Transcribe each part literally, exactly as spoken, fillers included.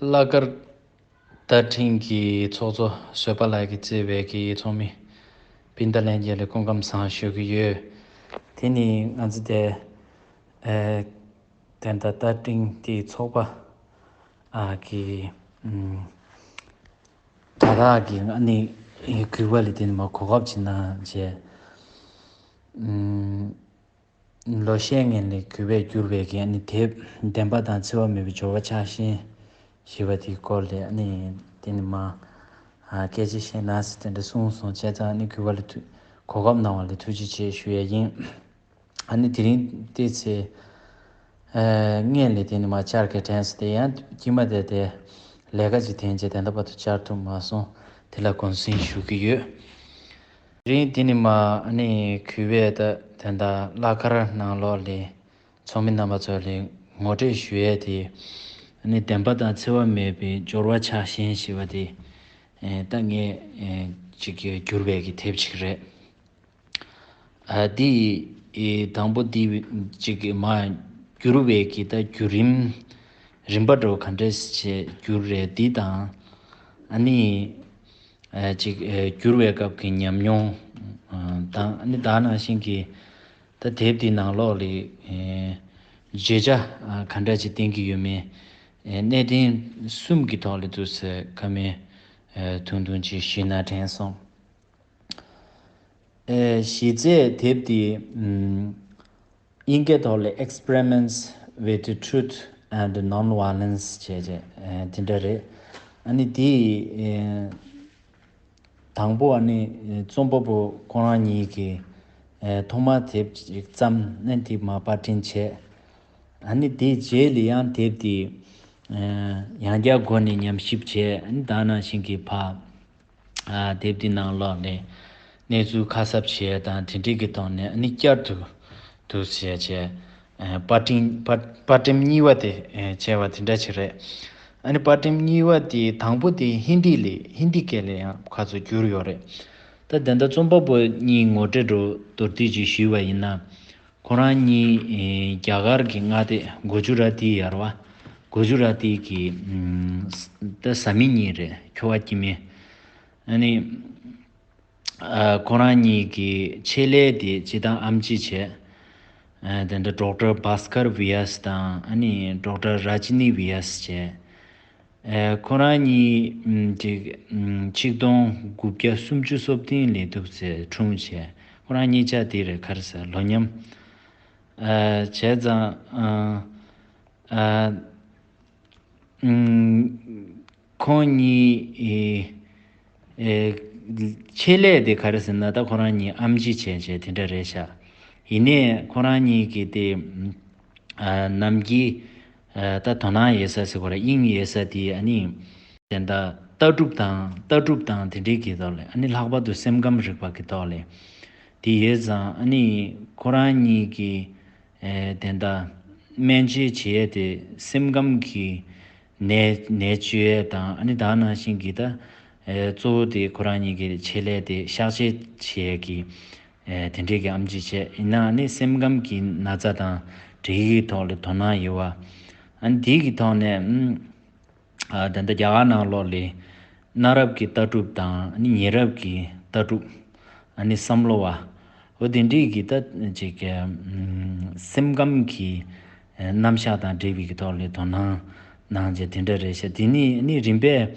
བླ་དཀར་རྟ་ཕྲེང་གི་ཚོགས་གཙོ་བཟོད་པ་ལགས་ཀྱིས་གཙོས་པའི་གི་ཚོགས་མི་སྤུན་ཟླ་ལྷན་རྒྱས་ལ་སྐུ་ཁམས་བཟང་ཞུ་གི་ཡོད། དེ་ནི་ང་ཚོ་དེ་ཨེ་དེ་འདྲ་རྟ་ཕྲེང་དེའི་ཚོགས་པ་ཨ་གི་ཨམ་དྲ་ཐག་གི་ཨ་ནི་གུས་པ་ལ་དེ་ནི་མ་གོ་སྐབས་ཅིག་གནང་བྱས། ཨམ། ལོ་ཤས་སྔོན་ལ་གུས་པས་བསྒྱུར་བའི་གི་ཨ་ནི་དེབ་བདེན་པ་དང་འཚེ་བ་མེད་པའི་སྦྱོར་བ་ཕྱག་ཆེན་ཞེས་པ་དེའི་སྐོར་ལ་ཨ་ནི་དེ་ནི་མ་ཨ་སྐད་ཆ་བཤད་ན་ཟེར་དེ་འདྲ་གསུངས་སོང་། བྱས་ཙང་ཨ་ནི་གུས་པ་ལ་ཐུ་གོ་སྐབས་གནང་བ་ལ་ཐུགས་རྗེ་ཆེ་ཞུ་ཡ་ཡིན། ཨ་ནི་དེ་རིང་ལྟས་ཚེ་ཨ་སྔོན་ལ་དེ་ནི་མ་བཅར་གི་དྲན་སོང་། དེ་ཡང་དཀྱིལ་མ་དེ་དེ་ལས་ཀ་ཅིག་འཐེན་བྱས་དེ་འདྲ་བར་དུ་བཅར་ཐུབ་མ་སོང་། དེ་ལ་དགོངས་སེལ་ཞུ་གི་ཡོད། དེ་རིང་འདི་ནི་མ་ཨ་ནི་གུས་པས་ད་དེ་འདྲ་བླ་དཀར་ནང་ལོགས་ལ་ཚོགས་མི་རྣམ་པ་ཚོ་ལ་ངོ་སྤྲོད་ཞུ་ཡས་དེ། ཨ་ནི་བདེན་པ་དང་འཚེ་བ་མེད་པའི་སྦྱོར་བ་ཕྱག་ཆེན་ཞེས་པ་དེ་ཨེ་ད་ངས་ཨེ་ཅིག་བསྒྱུར་བའི་གི་དེབ་ཅིག་རེད། ཨ་འདི་ཨེ་དང་པོ་འདི་ཅིག་མ་བསྒྱུར་བའི་གི་ད་བསྒྱུར་རིམ་རིམ་པ་འདྲ་བོ་ག་འདྲས་བྱས་བསྒྱུར་རེད། འདི་དང་ཨ་ནི། ཨ་ཅིག་ཨ་བསྒྱུར་བའི་སྐབས་ཀྱི་ཉམས་མྱོང་ཨ་དང་ཨ་ནི་ད་ནང་བཞིན་གྱི་ད་དེབ་འདིའི་ནང་ལོགས་ལ་ཨེ་བརྗོད་བྱ་ཨ་ག་འདྲ་ཅིག་བསྟན་གྱི་ཡོད་མེད་ཨེ་གནད་དོན་གསུམ་གྱི་ཐོག་ལ་འདུག་ཟེར་ཁ་མེད་ཨེ་ཐུང་ཐུང་ཅིག་ཞུས་ན་དྲན་སོང་། ཨེ་གཞི་རྩའི་དེབ་འདི་ཨམ། དབྱིན་སྐད་ཐོག་ལ་Experiments with Truth and Non-Violence བྱས་བྱས་ཨེ་དེ་འདྲ་རེད། ཨ་ནི་དེ་ཨེ་དང་པོ་ཨ་ནི་རྩོམ་པ་པོ་ཁོ་རང་ཉིད་ཀྱིས་ཨེ་ཐོག་མར་དེབ་ཅིག་བརྩམས་ནས་དེ་མར་པར་སྐྲུན་བྱས། ཨ་ནི་དེའི་རྗེས་ལ་ཡང་དེབ་དེ་ཨེ་ཡང་བསྐྱར་སྒོ་ནས་ཉམས་ཞིབ་བྱས། ཨ་ནི་ད་ནང་བཞིན་གྱི་ཕར། ཨ་དེབ་འདི་ནང་ལོགས་ནས་གནས་ཚུལ་ཁ་གསབ་བྱས་དང་དེ་འདྲའི་གི་ཐོག་ནས་ཨ་ནི་བསྐྱར་དུ་དུ་བྱས་བྱས་ཨ་པར་སྐྲུན་པར་པར་སྐྲུན་གཉིས་པ་དེ་ཨ་བྱས་པ་དེ་འདྲ་ཞིག་རེད། ཨ་ནི་པར་སྐྲུན་གཉིས་པ་དེ་དང་པོ་དེ་ཧིན་དི་ལས་ཧིན་དི་སྐད་ལ་ཡང་ཁ་ཚུར་བསྒྱུར་ཡོད་རེད། ད་དེ་འདྲ་རྩོམ་པ་པོ་གཉིས་ངོ་སྤྲོད་འདྲ་མདོར་བསྡུས་ཅིག་ཞུས་པ་ཡིན་ན། ཁོ་རང་གཉིས་ཨེ་རྒྱ་གར་གྱི་མངའ་སྡེ་གུ་ཇུ་ར་ཏི་ཡར་བ་གུ་ཇུ་ར་ཏི་གི་ཨམ་ད་བཟའ་མི་གཉིས་རེད། ཁྱོ་བ་སྐྱེ་དམན། ཨ་ནི་ཨ་ཁོ་རང་གཉིས་ཀྱི་ཆེད་ལས་དེ་སྤྱིར་བཏང་ཨེམ་ཆི་བྱས། ཨ་དེ་འདྲ་ཌོག་ཊར་བྷཱས་ཀར་བྷི་ཡཱས་དང་ཨ་ནི་ཌོག་ཊར་ར་ཅི་ནི་བྷི་ཡཱས་བྱས། ཨེ་ཁོ་རང་གཉིས་ཨམ་ཅིག་ཨམ་ཆིག་སྟོང་དགུ་བརྒྱ་སུམ་ཅུ་སོ་བདུན་ལ་འདུག་ཟེར་འཁྲུངས་བྱས། ཁོ་རང་གཉིས་ཆ་དེ་རེད་ག་རེ་ཟེར་ལོ་མཉམ། ཨ་བྱས་ཙང་ཨ་ཨ་ཨམ་ཁོང་གཉིས་ཨེ་ཨེ་ཆེད་ལས་དེ་ག་རེ་ཟེར་ན་ད་ཁོ་རང་གཉིས་ཨེམ་ཆི་བྱས་བྱས་དེ་འདྲ་རེད་ཤག་ཡིན་ནའི་ཁོ་རང་གཉིས་ཀྱི་དེ་ཨ་ནམ་རྒྱུན་ཨ་ད་དོ་སྣང་ཡོད་ས་ཟེར་དགོས་རེད། དབྱིངས་ཡོད་ས་དེ་ཨ་ནི་དེ་འདྲ་ལྟ་གྲུབ་དང་ལྟ་གྲུབ་དང་དེ་འདྲའི་གི་ཐོག་ལ་ཨ་ནི་ལྷག་པར་དུ་སེམས་ཁམས་རིག་པ་གི་ཐོག་ལ་དེ་ཡོད་ཙང་ཨ་ནི་ཁོ་རང་གཉིས་ཀྱི་ཨེ་དེ་འདྲ་སྨན་བཅོས་བྱེད་ཡས་དེ་སེམས་ཁམས་ཀྱི་ནད་ནད་བཅོས་ཡས་དང་ཨ་ནི་ད་ནང་བཞིན་གྱི་ད་ཨེ་གཙོ་བོ་དེ་ཁོ་རང་གཉིས་ཀྱི་ཆེད་ལས་དེ་གཤགས་བཅོས་བྱེད་ཡས་ཀྱི་ཨེ་དེ་འདྲས་ཀྱི་ཨེམ་ཆི་བྱས། ཡིན་ནའང་ཨ་ནི་སེམས་ཁམས་ཀྱི་ན་ཚ་དང་འབྲེལ་ཡོད་ཀྱི་ཐོག་ལ་དོ་སྣང་ཡོད་པ། ཨ་ནི་དེའི་གི་ཐོག་ནས་ཨམ། ཨ་ད་ལྟ་རྒྱ་གར་ནང་ལོགས་ལ་གནའ་རབས་ཀྱི་ལྟ་གྲུབ་དང་ཨ་ནི་ཉེ་རབས་ཀྱི་ལྟ་གྲུབ། ཨ་ནི་བསམ་བློ་བ། འོ་དེ་འདྲའི་གི་ད་ཅིག་ཨམ་སེམས་ཁམས་ཀྱི་ཨ་རྣམ་གཞག་དང་འབྲེལ་བའི་གི་ཐོག་ལ་དོ་སྣང་གནང་བྱས་དེ་འདྲ་རེད་ཤག་དེ་ནི་ཨ་ནི་རིམ་པས་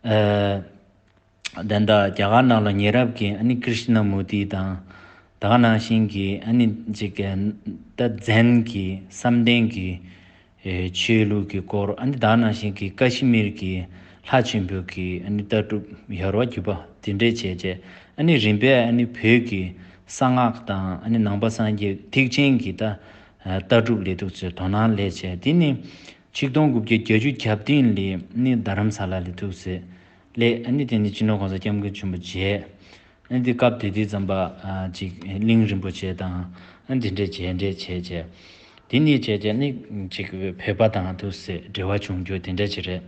ཨ། དེ་འདྲ་རྒྱ་གར་ནང་ལ་ཉེ་རབས་ཀྱི་ཨ་ནི་ཀྲིཤ་ན་མུར་ཏི་དང་། ད་ག་ནང་བཞིན་གྱི་ཨ་ནི་ཅིག་ད་ཛེན་གྱི་བསམ་གཏན་གྱི་ཆོས་ལུགས་ཀྱི་སྐོར། ཨ་ནི་ད་ག་ནང་བཞིན་གྱི་ཀ་ཤི་མིར་གྱི་ལྷ་ཆེན་པོ་གི་ཨ་ནི་ལྟ་གྲུབ་ཡོལ་བ་བརྒྱུད་པ་དེ་འདྲས་བྱས་བྱས། ཨ་ནི་རིམ་པས་ཨ་ནི་བོད་ཀྱི་གསང་སྔགས་དང་ཨ་ནི་ནང་པ་སངས་རྒྱས་ཐེག་ཆེན་གྱི་ད་ལྟ་གྲུབ་ལ་འདུག་ཚོས་དོ་སྣང་སླེབས་བྱས། དེ་ནི་ཆིག་སྟོང་དགུ་བརྒྱ་བརྒྱད་ཅུ་གྱ་བདུན་ལ་ནི་རྡ་རམ་ས་ལ་ལ་འདུག་ཚོས། ལས་ཨ་ནི་དེ་ནི་སྤྱི་ནོར་གོང་ས་སྐྱབས་མགོན་ཆེན་པོ་མཇལ། ཨ་ནི་དེ་སྐབས་དེ་དུས་ཙམ་པ་ཨ་ཅིག་གླིང་རིན་པོ་ཆེ་དང་ཨ་ནི་དེ་འདྲས་མཇལ་འཕྲད་བྱས་བྱས། དེ་ནི་བྱས་བྱས་ནི་ཅིག་བོད་པ་དང་དུ་སེ་འབྲེལ་བ་བྱུང་རྒྱུ་དེ་འདྲས་ཅིག་རེད།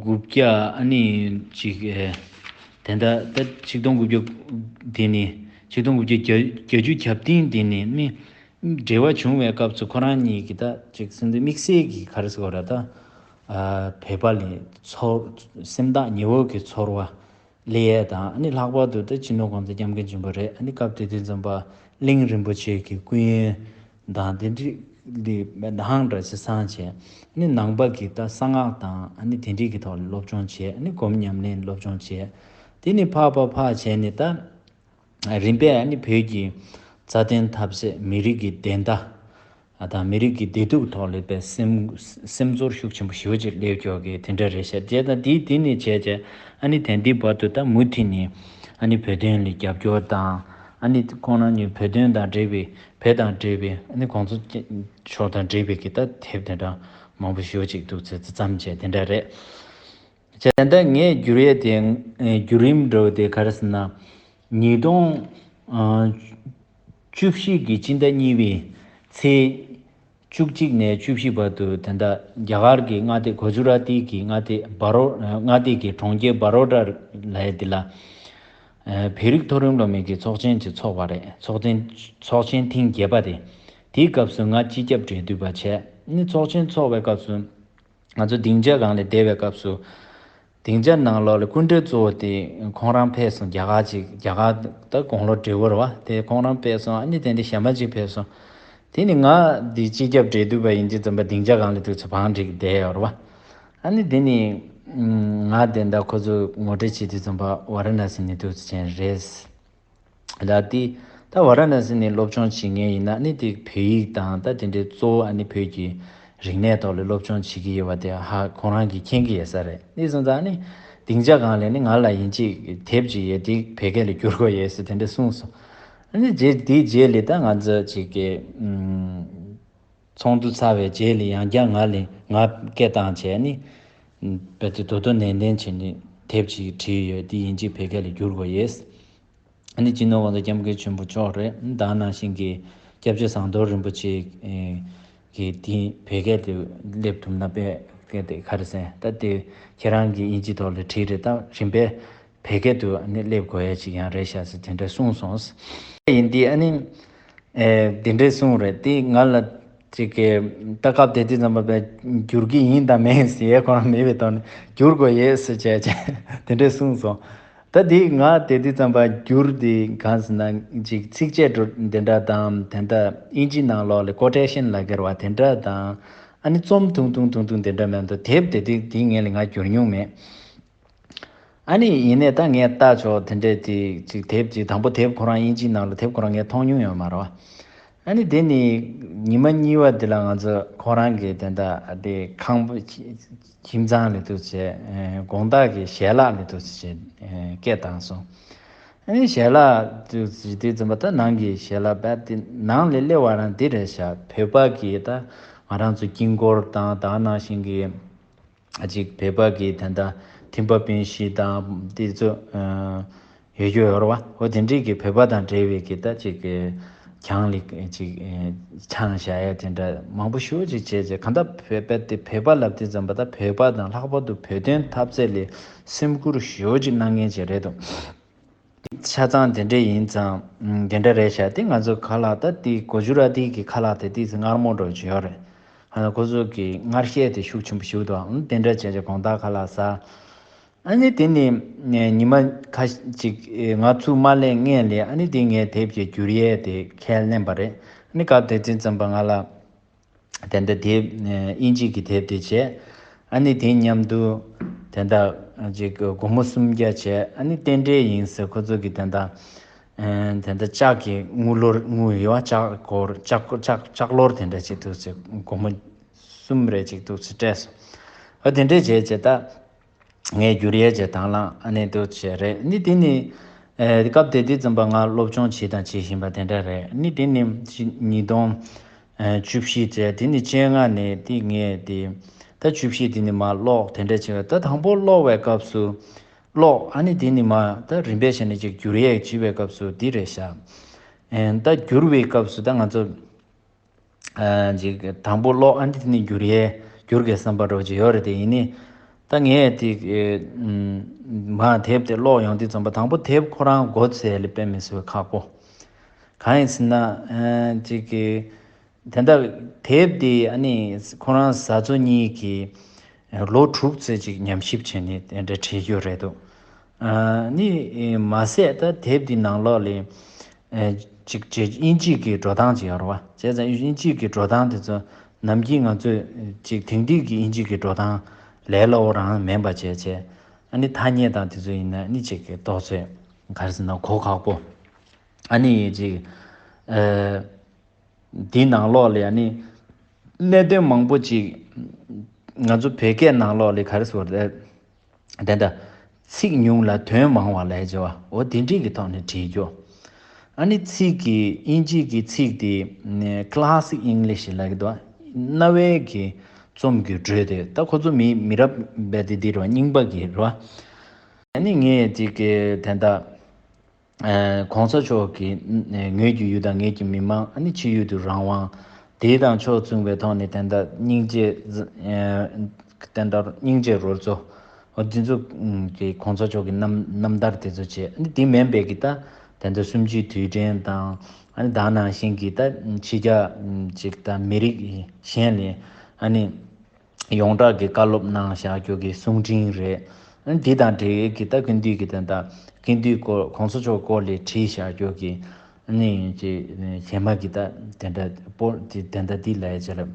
དགུ་བརྒྱ་ཨ་ནི་ཅིག་ཨེ་དེ་འདྲ་ད་ཆིག་སྟོང་དགུ་བརྒྱ་དེ་ནི་ཆིག་སྟོང་དགུ་བརྒྱ་བརྒྱད་ཅུ་གྱ་བདུན་དེ་ནི་མི་འབྲེལ་བ་བྱུང་བའི་སྐབས་སུ་ཁོ་རང་གཉིས་ཀྱི་ད་ཅིག་སེམས་འདི་དམིགས་བསལ་གྱི་ག་རེ་ཟེར་བ་ར་ད། ཨ་བོད་པ་ལ་ཚོར་སེམས་ཐག་ཉེ་བོ་གི་ཚོར་བ་སླེབས་ཡས་དང་། ཨ་ནི་ལྷག་པར་དུ་ད་སྤྱི་ནོར་གོང་ས་སྐྱབས་མགོན་ཆེན་པོ་རེད། ཨ་ནི་སྐབས་དེ་དུས་ཙམ་པ་གླིང་རིན་པོ་ཆེ་གི་སྐུ་ཡོན་དང་དེ་འདྲ་ལ་ཧང་སངས་བྱས། ཨ་ནི་ནང་པ་གི་ད་གསང་སྔགས་དང་ཨ་ནི་དེ་འདྲ་གི་ཐོག་ལ་སློབ་སྦྱོང་བྱས། ཨ་ནི་སྒོམ་ཉམས་ལེན་སློབ་སྦྱོང་བྱས། དེ་ནས་ཕར་ཕར་ཕར་བྱས་ནས་ད། རིམ་པས་ཨ་ནི་བོད་ཀྱི་རྩ་དོན་འཐབ་རྩོད། མི་རིགས་ཀྱི་བདེན་མཐའ་དང་མི་རིགས་ཀྱི་བདེ་སྡུག་ཐོག་ལ་དཔེ་སེམས་སེམས་ཚོར་ཤུགས་ཆེན་པོ་ཞེ་པོ་ཅིག་སླེབས་ཀྱོག་གི་དེ་འདྲ་རེད་ཤག་དེ་དང་དེ་དེ་ནས་བྱས་བྱས་ཨ་ནི་དེང་དུས་བར་དུ་ད་མུ་མཐུད་ནས་ཨ་ནི་བོད་དོན་ལ་རྒྱབ་སྐྱོར་དང་། ཨ་ནི་ཁོང་རང་ཉིད་བོད་དོན་དང་འབྲེལ་བའི་བོད་དང་འབྲེལ་བའི་ཨ་ནི་གོང་ས་མཆོག་དང་འབྲེལ་བའི་གི་ད་དེབ་དེ་འདྲ་མང་པོ་ཞེ་པོ་ཅིག་འདུག་ཚེ་བརྩམས་བྱས་དེ་འདྲ་རེད། བྱས་ཙང་ངས་བསྒྱུར་ཡས་དེ་ཨེ་བསྒྱུར་རིམ་འདྲ་བོ་དེ་ག་རེ་ཟེར་ན། ཉིས་སྟོང་ཨ་བཅུ་བཞི་གི་སྤྱི་ཟླ་གཉིས་པའི་ཚེས་བཅུ་གཅིག་ནས་བཅུ་བཞི་བར་དུ་དེ་འདྲ་རྒྱ་གར་གྱི་མངའ་སྡེ་གུ་ཇུ་ར་ཏི་གི་མངའ་སྡེ་བ་རོ་མངའ་སྡེ་གི་གྲོང་ཁྱེར་བ་རོ་ཌ་ལབ་ཡས་དེ་ལ་ཨེ་བོད་རིགས་མཐོ་རིམ་སློབ་མའི་གི་ཚོགས་ཆེན་ཅིག་ཚོགས་པ་རེད། ཚོགས་ཆེན་ཚོགས་ཆེན་ཐེངས་བརྒྱད་པ་དེ། དེའི་སྐབས་སུ་ང་སྤྱི་ཁྱབ་འབྲེལ་མཐུད་པ་བྱས། ཨ་ནི་ཚོགས་ཆེན་ཚོགས་པའི་སྐབས་སུ། ང་ཚོ་སྡིངས་ཆ་སྒང་ལ་བསྡད་པའི་སྐབས་སུ། སྡིངས་ཆ་ནང་ལོགས་ལ་སྐུ་མགྲོན་གཙོ་བོ་དེ་ཁོང་རང་ཕེབས་སོང་། རྒྱ་གར་ཅིག་རྒྱ་གར་ད་དགུང་ལོ་བགྲེས་པོ་རེད་བ། དེ་ཁོང་རང་ཕེབས་སོང་། ཨ་ནི་དེ་འདྲ་གཞན་པ་ཅིག་ཕེབས་སོང་། དེ་ནི་ང་འདི་སྤྱི་ཁྱབ་འབྲེལ་མཐུད་པ་ཡིན་དུས་ཙམ་པ་སྡིངས་ཆ་སྒང་ལ་དུས་ཚོད་བང་བསྒྲིགས་བསྡད་ཡོད་རེད་བ། ཨ་ནི་དེ་ནི་ང་དེ་འདྲ་ཁོ་ཚོ་ངོ་སྤྲོད་བྱེད་དུས་ཙམ་པ་ཝ་ར་ཎ་སི་ནས་དུས་ཚོད་ཅན་རེད། ལ་དེ་ད་ཝ་ར་ཎ་སི་ནས་སློབ་སྦྱོང་བྱེད་མཁན་ཡིན་ན་ནི་དེ་བོད་ཡིག་དང་ད་དེ་འདྲའི་གཙོ་བོ་ཨ་ནི་བོད་ཀྱི་རིག་གནས་ཐོག་ལ་སློབ་སྦྱོང་བྱེད་ཀྱི་ཡོད་པ་དེ་ཧ་ཁོང་རང་གིས་མཁྱེན་གྱི་ཡོད་ས་རེད། དེ་སོང་ཙང་ནི་སྡིངས་ཆ་སྒང་ལ་ནི་ང་ལ་ཡིན་གཅིག་དེབ་ཅིག་ཡོད། དེ་བོད་སྐད་ལ་བསྒྱུར་དགོས་ཡོད་ཟེར་དེ་འདྲ་གསུངས་སོང་། ཨ་ནི་རྗེས་དེའི་རྗེས་ལ་ད་ང་ཚོ་ཅིག་གི་ཚོགས་འདུ་ཚར་བའི་རྗེས་ལ་ཡང་བསྐྱར་ང་ལ་ང་སྐད་བཏང་བྱས་ནི་བོད་དུ་དོ་དོ་ནན་ཏན་བྱས་ནས་དེབ་ཅིག་བྲིས་ཡོད། དེ་ཡིན་གཅིག་བོད་སྐད་ལ་བསྒྱུར་དགོས་ཡོད། ཨ་ནི་སྤྱི་ནོར་༸གོང་ས་༸སྐྱབས་མགོན་ཆེན་པོ་མཆོག་རེད། ད་ནང་བཞིན་གྱི་སྐྱབས་རྗེ་ཟམ་གདོང་རིན་པོ་ཆེ་གི་དེ་བོད་སྐད་དུ་སླེབས་ཐུབ་ན་དཔེ་སྐད་དེ་ག་རེ་ཟེར། ད་དེ་ཁྱེད་རང་གིས་དབྱིན་ཇི་ཐོག་ལ་བྲིས་རེད། ད་རིམ་པས་བོད་སྐད་དུ་ཨ་ནི་སླེབས་དགོས་ཡ་ཅིག་ཡང་རེད་ཤག་ཟེར་དེ་འདྲ་གསུངས་སོང་། ཡིན་དེ་ཨ་ནི་ཨེ་དེ་འདྲས་གསུངས་རེད། དེ་ང་ལ་ཅིག་གི་ད་སྐབས་དེ་དུས་ཙམ་པ་བསྒྱུར་གྱི་ཡིན་དང་མིན་ཟེར་ཡས་ཁོ་རང་མེད་པའི་ཐོག་ནས་བསྒྱུར་དགོས་ཡས་ཟེར་བྱས་བྱས་དེ་འདྲས་གསུངས་སོང་། ད་དེ་ང་དེ་དུས་ཙམ་པ་བསྒྱུར་དེ་གང་ཟེར་ན་ཅིག་ཚིགས་བཅད་འདྲ་དེ་འདྲ་དང་དེ་འདྲ་དབྱིན་ཇི་ནང་ལོགས་ལ་ཀོ་ཊེ་ཤན་ལབ་ཀྱི་རེད་བ། དེ་འདྲ་དང་ཨ་ནི་རྩོམ་ཐུང་ཐུང་ཐུང་ཐུང་དེ་འདྲ་མེད་འདུག་དེབ་དེ་དུས་དེ་ངས་ལ་ང་བསྒྱུར་མྱོང་མེད། ཨ་ནི་ཡིན་ནའི་ད་ངས་ལྟ་ཆོག་དེ་འདྲས་དེ་ཅིག་དེབ་ཅིག་དང་པོ་དེབ་ཁོ་རང་དབྱིན་ཇིའི་ནང་ལ་དེབ་ཁོ་རང་ངས་མཐོང་མྱོང་ཡོད་མ་རེད་བ། ཨ་ནི་དེ་ནི་ཉི་མ་གཉིས་པ་དེ་ལ་ང་ཚོ་ཁོ་རང་གི་དེ་འདྲ་དེ་ཁང་པ་ཁྱིམ་ཚང་ལ་དུ་བྱས་དགོང་དག་གི་ཞལ་ལག་ལ་དུ་བྱས་སྐད་བཏང་སོང་། ཨ་ནི་ཞལ་ལག་དུ་བྱས་དུས་ཙམ་པ་ད་ནང་གི་ཞལ་ལག་པས་དེ་ནང་ལ་སླེབས་པ་རང་འདི་རེད་ཤག་བོད་པ་གི་ད་ང་རང་ཚོ་དཀྱིལ་འཁོར་དང་ད་ནང་བཞིན་གི་ཅིག་བོད་པ་གི་དེ་འདྲ་ཐིམ་པ་པཎ་ཞི་དང་དེ་ཚོ་ཡོད་རྒྱུ་ཡོད་རེད་བ། འོ་དེ་འདྲའི་གི་བོད་པ་དང་འབྲེལ་བའི་གི་ད་ཅིག་གི་གྱང་ལི་ཅིག་ཆང་བཞག་ཡ་དེ་འདྲ་མང་པོ་ཞེ་པོ་ཅིག་བྱས་བྱས། གང་ལྟར་བོད་པ་དེ་བོད་པ་ལབ་དུས་ཙམ་པ་ད་བོད་པ་དང་ལྷག་པར་དུ་བོད་དོན་འཐབ་རྩོད་ལ་སེམས་ཁུར་ཞེ་པོ་ཅིག་གནང་མཁན་ཅིག་རེད་འདུག་ཆ་ཚང་དེ་འདྲ་ཡིན་ཙང་དེ་འདྲ་རེད་ཤག་དེ་ང་ཚོ་ཁ་ལག་ད་དེ་གོ་ཇུ་ར་ཏི་གི་ཁ་ལག་དེ་ཏིས་མངར་མོ་འདྲ་བོ་ཅིག་ཡོད་རེད། ཧ་ན་ཁོ་ཚོ་གི་མངར་ཤས་དེ་ཤུགས་ཆེན་པོ་ཞིག་འདུག་ཨང་དེ་འདྲ་བྱས་བྱས་དགོང་དག་ཁ་ལག་ཟ། ཨ་ནི་དེ་ནི་ཉི་མ་ཁ་ཅིག་ང་ཚུགས་མ་ལེན་སྔོན་ལ་ཨ་ནི་དེ་ངས་དེབ་ཀྱི་བསྒྱུར་ཡས་དེ་ཁས་ལེན་པ་རེད། ཨ་ནི་སྐབས་དེ་དུས་ཙམ་པ་ང་ལ་དེ་འདྲ་དེབ་དབྱིན་ཇི་གི་དེབ་དེ་བྱས། ཨ་ནི་དེ་མཉམ་དུ་དེ་འདྲ་ཅིག་སྒོར་མོ་སུམ་བརྒྱ་བྱས། ཨ་ནི་རྟེན་འབྲེལ་ཡིན་ཟེར་ཁོ་ཚོ་གི་དེ་འདྲ་དེ་འདྲ་ལྕགས་ཀྱི་དངུལ་ལོར་དངུལ་ཡོད་བ། ལྕགས་སྒོར་ལྕགས་ལྕགས་ལྕགས་ལོར་དེ་འདྲ་ཅིག་འདུག་ཟེར་སྒོར་མོ་གསུམ་རེ་ཅིག་འདུག་ཟེར་སྤྲད་སོང་། ཨ་དེ་འདྲས་བྱས་བྱས་ད་ངས་བསྒྱུར་ཡས་བྱས་དང་བླངས་ཨ་ནི་འདུག་བྱས་རེད། ནི་དེ་ནི་ཨེ་སྐབས་དེ་དུས་ཙམ་པ་ང་སློབ་སྦྱོང་བྱས་དང་བྱེད་བཞིན་པ་དེ་འདྲ་རེད། ནི་དེ་ནི་ཕྱི་ཉིས་སྟོང་ཨེ་བཅུ་བཞི་བྱས། དེ་ནི་བཅོ་ལྔ་ནས་དེ་ངས་དེ་ད་བཅུ་བཞི་དེ་ནི་མ་ཀློག་དེ་འདྲ་བྱས་པ། ད་དང་པོ་ཀློག་པའི་སྐབས་སུ་ཀློག་ཨ་ནི་དེ་ནི་མ་ད་རིམ་པས་བྱས་ནས་ཅིག་བསྒྱུར་ཡས་བྱས་པའི་སྐབས་སུ་དེ་རེད་ཤག་ཨེ་ད་བསྒྱུར་བའི་སྐབས་སུ་ད་ང་ཚོ། ཨ་ཅིག་དང་པོ་ཀློག་ཨ་འདི་དེ་ནི་བསྒྱུར་ཡས་བསྒྱུར་དགོས་བསམ་པ་འདྲ་བོ་ཅིག་ཡོད་རེད། དེ་ཡིན་ནི་ད་ངས་དེ་ཨེ་ཨམ་མ་དེབ་དེ་ཀློག་ཡོང་དུས་ཙམ་པ་དང་པོ་དེབ་ཁོ་རང་མགོ་ཚོས་ལ་དཔེ་མི་སྲིད་པའི་ཁག་པོ། གང་ཡིན་ཟེར་ན་ཨ་ཅིག་གི་དེ་འདྲ་དེབ་དེ་ཨ་ནི་ཁོ་རང་བཟའ་ཚོ་གཉིས་ཀྱི་ ལོ་དྲུག་ཙམ་ཅིག་ཉམས་ཞིབ་བྱས་ནས་དེ་འདྲ་བྲིས་ཡོད་རེད་འདུག་ཨ་ནི་མ་ཟད་ད་དེབ་འདི་ནང་ལོགས་ལ་ཅིག་ཅིག་དབྱིན་ཇི་གི་འགྲོ་སྟངས་ཅིག་ཡོད་རེད་བ། བྱས་ཙང་དབྱིན་ཇི་གི་འགྲོ་སྟངས་དེ་ཚོ་ནམ་རྒྱུན་ང་ཚོས་ཅིག་དེང་དུས་ཀྱི་དབྱིན་ཇི་གི་འགྲོ་སྟངས་ལས་སླ་བོ་རང་མིན་པ་བྱས་བྱས། ཨ་ནི་ཐ་སྙད་དང་དེ་ཚོ་ཡིན་ན་ཨ་ནི་ཅིག་གི་ཏོག་ཙམ་ག་རེ་ཟེར་ན་གོ་ཁག་པོ། ཨ་ནི་ཅིག་ཨ། འདིའི་ནང་ལོགས་ལ་ཡང་ནི་གནད་དོན་མང་པོ་ཅིག་ང་ཚོ་བོད་སྐད་ནང་ལོགས་ལ་ག་རེ་ཟེར་བ་རེད། དེ་འདྲ་ཚིག་ཉུང་ལ་དོན་མང་བ་ལབ་བྱ་བ་འོ་དེ་འདྲའི་གི་ཐོག་ནས་བྲིས་རྒྱུ། ཨ་ནི་ཚིག་གི་དབྱིན་ཇི་གི་ཚིག་དེ་Classic English ལབ་ཀྱི་འདུག་རྣ་བའི་གི་རྩོམ་གྱི་འགྲོས་དེ་ད་ཁོ་ཚོ་མི་མི་རབས་རྦད་དེ་འདི་རེད་བ། རྙིང་པ་གི་རེད་བ། ཨ་ནི་ངས་ཅིག་གི་དེ་འདྲ། ཨ་གོང་ས་མཆོག་གིས་ཨ་ངོས་ཀྱི་ཡུལ་དང་ངེད་ཀྱི་མི་མང་ཨ་ནི་ཕྱི་ཡུལ་དུ་རང་དབང་དེ་དང་ཕྱོགས་མཚུངས་པའི་ཐོག་ནས་དེ་འདྲ་སྙིང་རྗེ་ཨ་དེ་འདྲ་སྙིང་རྗེ་རོལ་མཚོ་འོ་འདི་ཚོ་གི་གོང་ས་མཆོག་གི་རྣམ་རྣམ་ཐར་དེ་ཚོ་བྱས། ཨ་ནི་དེ་མིན་པའི་གི་ད་དེ་འདྲ་གསུམ་བཅུའི་དུས་དྲན་དང་ཨ་ནི་ད་ནང་བཞིན་གྱི་ད་ཕྱི་རྒྱལ་ཅིག་ད་མི་རིགས་གཞན་ལས་ཨ་ནི། ཡོངས་གྲགས་ཀྱི་བཀའ་སློབ་གནང་བཞག་རྒྱུ་གི་གསུང་འཕྲིན་རེད། འདི་དང་འབྲེལ་གྱི་ད་ཀུན་འདུས་ཀྱི་དོན་དག་ཀུན་འདུས་སྐོར་གོང་ས་མཆོག་སྐོར་ལས་བྲིས་བཞག་རྒྱུ་གི་ནི་ཅི་གཞན་མ་གི་ད་དེ་འདྲ་པོ་དེ་དེ་འདྲ་འདི་ལ་ཡ་ཅི་རེད།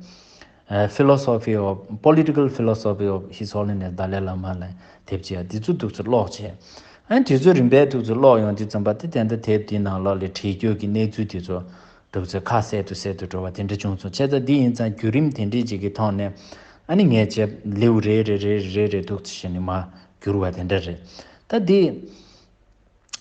Philosophy of Political Philosophy of His Holiness Dalai Lama ལ་དེབ་ཅིག་ཡ་འདི་ཚོ་འདུག་ཚོ་ཀློག་བྱས། ཨ་ནི་དེ་ཚོ་རིམ་པས་འདུག་ཚོ་ཀློག་ཡོང་དུས་ཙམ་པ་དེ་དེ་འདྲ་དེབ་འདི་ནང་ལོགས་ལ་བྲིས་རྒྱུ་གི་གནས་ཚུལ་དེ་ཚོ། འདུག་ཚེ་ཁ་གསལ་དུ་གསལ་དུ་འགྲོ་བ་དེ་འདྲ་བྱུང་སོང་། བྱས་ཙང་འདི་ཡིན་ཙང་བརྒྱུད་རིམ་དེ་འདྲའི་ཅིག་གི་ཐོག་ནས་ཨ་ནི་ངས་བྱས་ལེའུ་རེ་རེ་རེ་རེ་རེ་འདུག་ཚེ་བྱས་ནས་མར་བསྒྱུར་བ་དེ་འདྲ་རེད། ད་འདི་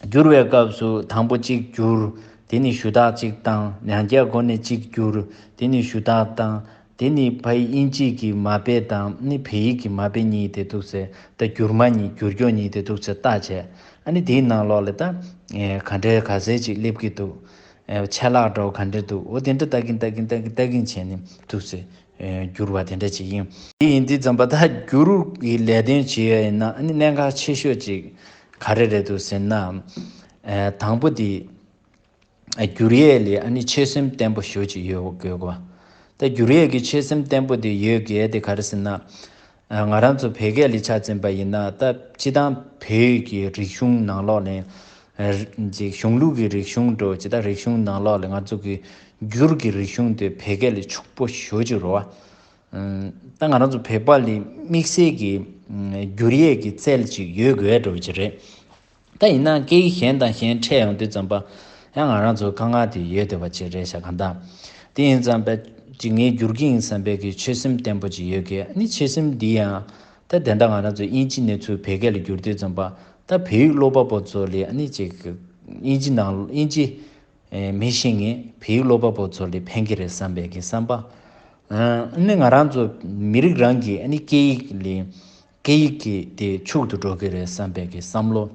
བསྒྱུར་བའི་སྐབས་སུ་དང་པོ་གཅིག་བསྒྱུར། དེ་ནས་ཞུ་དག་གཅིག་བཏང་། ཡང་བསྐྱར་སྒོ་ནས་གཅིག་བསྒྱུར། དེ་ནས་ཞུ་དག་བཏང་། དེ་ནས་ཕ་ཡི་དབྱིན་ཇི་གི་མ་དཔེ་དང་ནི་བོད་ཡིག་གི་མ་དཔེ་གཉིས་དེ་འདུག་ཚེ་ད་བསྒྱུར་མ་གཉིས་བསྒྱུར་སྐྱོར་གཉིས་དེ་འདུག་ཚེ་ལྟ་བྱས། ཨ་ནི་དེའི་ནང་ལོགས་ལ་ད་ག་འདྲའི་ག་ཚད་ཅིག་སླེབས་ཀྱི་འདུག་ཆད་ལྷག་འདྲ་བོ་ག་འདྲ་འདུག་འོ་དེ་འདྲ་ལྟ་གིན་ལྟ་གིན་ལྟ་གིན་ལྟ་གིན་བྱས་ནས་འདུག་སེ་བསྒྱུར་བ་དེ་འདྲ་ཅིག་ཡིན། དེ་ཡིན་དུས་ཙམ་པ་ད་བསྒྱུར་གྱི་ལས་དོན་བྱེད་ཡ་ཡིན་ན་ཨ་ནི་གནད་འགག་ཆེ་ཤོས་ཅིག་ག་རེ་རེད་འདུག་ཟེར་ན། དང་པོ་དེ་བསྒྱུར་ཡས་ལས་ཨ་ནི་ཆོད་སེམས་བརྟན་པོ་ཞེ་པོ་ཅིག་ཡོད་དགོས་གོ། ད་བསྒྱུར་ཡས་ཀྱི་ཆོད་སེམས་བརྟན་པོ་དེ་ཡོད་དགོས་དེ་ག་རེ་ཟེར་ན། ང་རང་ཚོ་བོད་སྐད་ལ་ཆ་མཚོན་པ་ཡིན་ན་ད་སྤྱི་བཏང་བོད་ཀྱི་རིག་གཞུང་ནང་ལོགས་ནས་ཅིག་གཞུང་ལུགས་ཀྱི་རིག་གཞུང་འགྲོ་ཅི་ད་རིག་གཞུང་ནང་ལོགས་ལ་ང་ཚོ་གི་འགྱུར་གྱི་རིག་གཞུང་དེ་བོད་སྐད་ལ་ཕྱུག་པོ་ཞེ་པོ་ཅིག་རེད་བ། ད་ང་རང་ཚོ་བོད་པ་ལ་དམིགས་བསལ་གྱི་བསྒྱུར་ཡས་ཀྱི་རྩལ་ཅིག་ཡོད་དགོས་འགྲོ་གི་ཅིག་རེད། ད་ཡིན་ན་སྐད་ཡིག་གཞན་དང་གཞན་འཕྲད་ཡོང་དུས་ཙམ་པ་ཡང་ང་རང་ཚོ་དཀའ་ངལ་དེ་ཡོད་བསྡད་པ་ཅིག་རེད་ཤག་གང་ལྟར། དེ་ཡིན་ཙམ་པས་ཅིག་ངས་བསྒྱུར་གྱི་ཡིན་བསམ་པའི་གི་ཆོད་སེམས་བརྟན་པོ་ཅིག་ཡོད་གི་ཨ་ནི་ཆོད་སེམས་འདི་ཡང་ད་དེ་འདྲ་ང་རང་ཚོ་དབྱིན་ཇི་ནས་ཚུར་བོད་སྐད་ལ་བསྒྱུར་དུས་ཙམ་པ་ད་བོད་ཡིག་ཀློག་པ་པོ་ཚོ་ལ་ཨ་ནི་ཅིག་དབྱིན་ཇི་ནང་དབྱིན་ཇི་མི་ཤེས་མཁན་བོད་ཡིག་ཀློག་པ་པོ་ཚོ་ལ་ཕན་གི་རེད་བསམ་པའི་གི་བསམ་པ། ཨ་ནི་ང་རང་ཚོ་མི་རིགས་རང་གི་ཨ་ནི་སྐད་ཡིག་ལ་སྐད་ཡིག་གི་དེ་ཕྱུག་ཏུ་འགྲོ་གི་རེད་བསམ་པའི་གི་བསམ་བློ།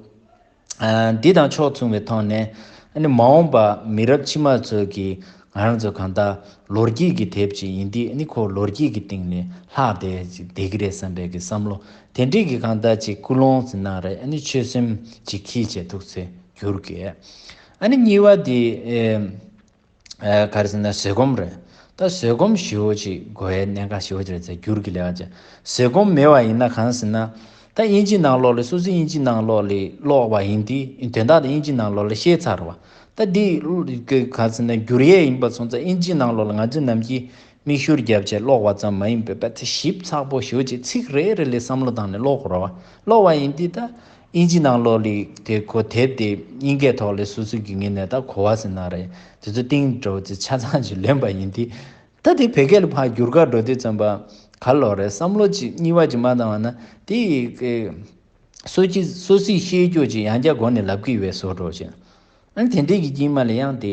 ཨ་འདི་དང་ཕྱོགས་མཚུངས་པའི་ཐོག་ནས་ཨ་ནི་མ་འོངས་པ་མི་རབས་ཕྱི་མ་ཚོས་ཀྱིས་ང་རང་ཚོ་གང་ལྟར་ལོ་རྒྱུས་ཀྱི་དེབ་ཅིག་ཡིན་དུས་ཨ་ནི་ཁོ་ལོ་རྒྱུས་ཀྱི་སྟེང་ནས་ལྷག་བསྡད་ཅིག་བསྡད་ཀྱི་རེད་བསམ་པའི་གི་བསམ་བློ་དེ་འདྲས་ཀྱི་གང་ལྟར་ཅིག་ཀུན་སློང་ཟེར་ན་རེད། ཨ་ནི་ཆོད་སེམས་ཅིག་འཁྱེར་བྱས་འདུག་སེ་འགྱུར་གི་ཨ་ནི་གཉིས་པ་དེ་ཨེ། ཨ་ག་རེ་ཟེར་ན་བཟོད་སྒོམ་རེད། ད་བཟོད་སྒོམ་ཞེ་པོ་ཅིག་དགོས་ཡའི་གནད་འགག་ཞེ་པོ་ཅིག་རེད་ཟེར། བསྒྱུར་གྱི་ལས་ཀ་བྱས་བཟོད་སྒོམ་མེད་པ་ཡིན་ན་གང་ཟེར་ན། ད་དབྱིན་ཇི་ནང་ལོགས་ལ་སོ་སོའི་དབྱིན་ཇི་ནང་ལོགས་ལ་ཀློག་པ་ཡིན་དུས་དོན་དག་དེ་དབྱིན་ཇི་ནང་ལོགས་ལ་ཤེས་ཚར་བ། ད་འདི་ག་ཟེར་ན་བསྒྱུར་ཡས་ཡིན་པ་སོང་ཙང་དབྱིན་ཇི་ནང་ལོགས་ལ་ང་ཚོས་ནམ་རྒྱུན་མིག་ཤུགས་བརྒྱབ་བྱས་ཀློག་པ་ཙམ་མ་ཡིན་པའི་དཔེ་དེ་ཞིབ་ཚགས་པོ་ཞེ་པོ་ཅིག་ཚིག་རེ་རེ་ལ་བསམ་བློ་བཏང་ནས་ཀློག་དགོས་རེད་བ། ཀློག་པ་ཡིན་དུས་ད། དབྱིན་ཇི་ནང་ལོགས་ལ་དེ་ཁོ་དེབ་དེ་དབྱིན་སྐད་ཐོག་ལ་སོ་སོ་གི་ངོས་ནས་ད་གོ་བ་ཟེར་ན་རེད། དེ་ཚོ་ཏིང་འགྲོ་ཚེ་ཆ་ཚང་ཅིག་ལོན་པ་ཡིན་དུས། ད་དེ་བོད་སྐད་ལ་ཕར་བསྒྱུར་ག་འགྲོ་དུས་ཙམ་པ་ག་ལོག་རེད་བསམ་བློ་ཅིག་གཉིས་པ་ཅིག་མ་བཏང་བ་ན་དེ་སོ་སོ་སོ་སོས་ཤེས་རྒྱུ་ཅིག་ཡང་བསྐྱར་མགོ་ནས་ལབ་ཀྱི་ཡོད་པའི་བཟོ་འདྲ་ཅིག་ཨ་ནི་དེ་འདྲའི་གི་དཀྱིལ་མ་ལ་ཡང་དེ་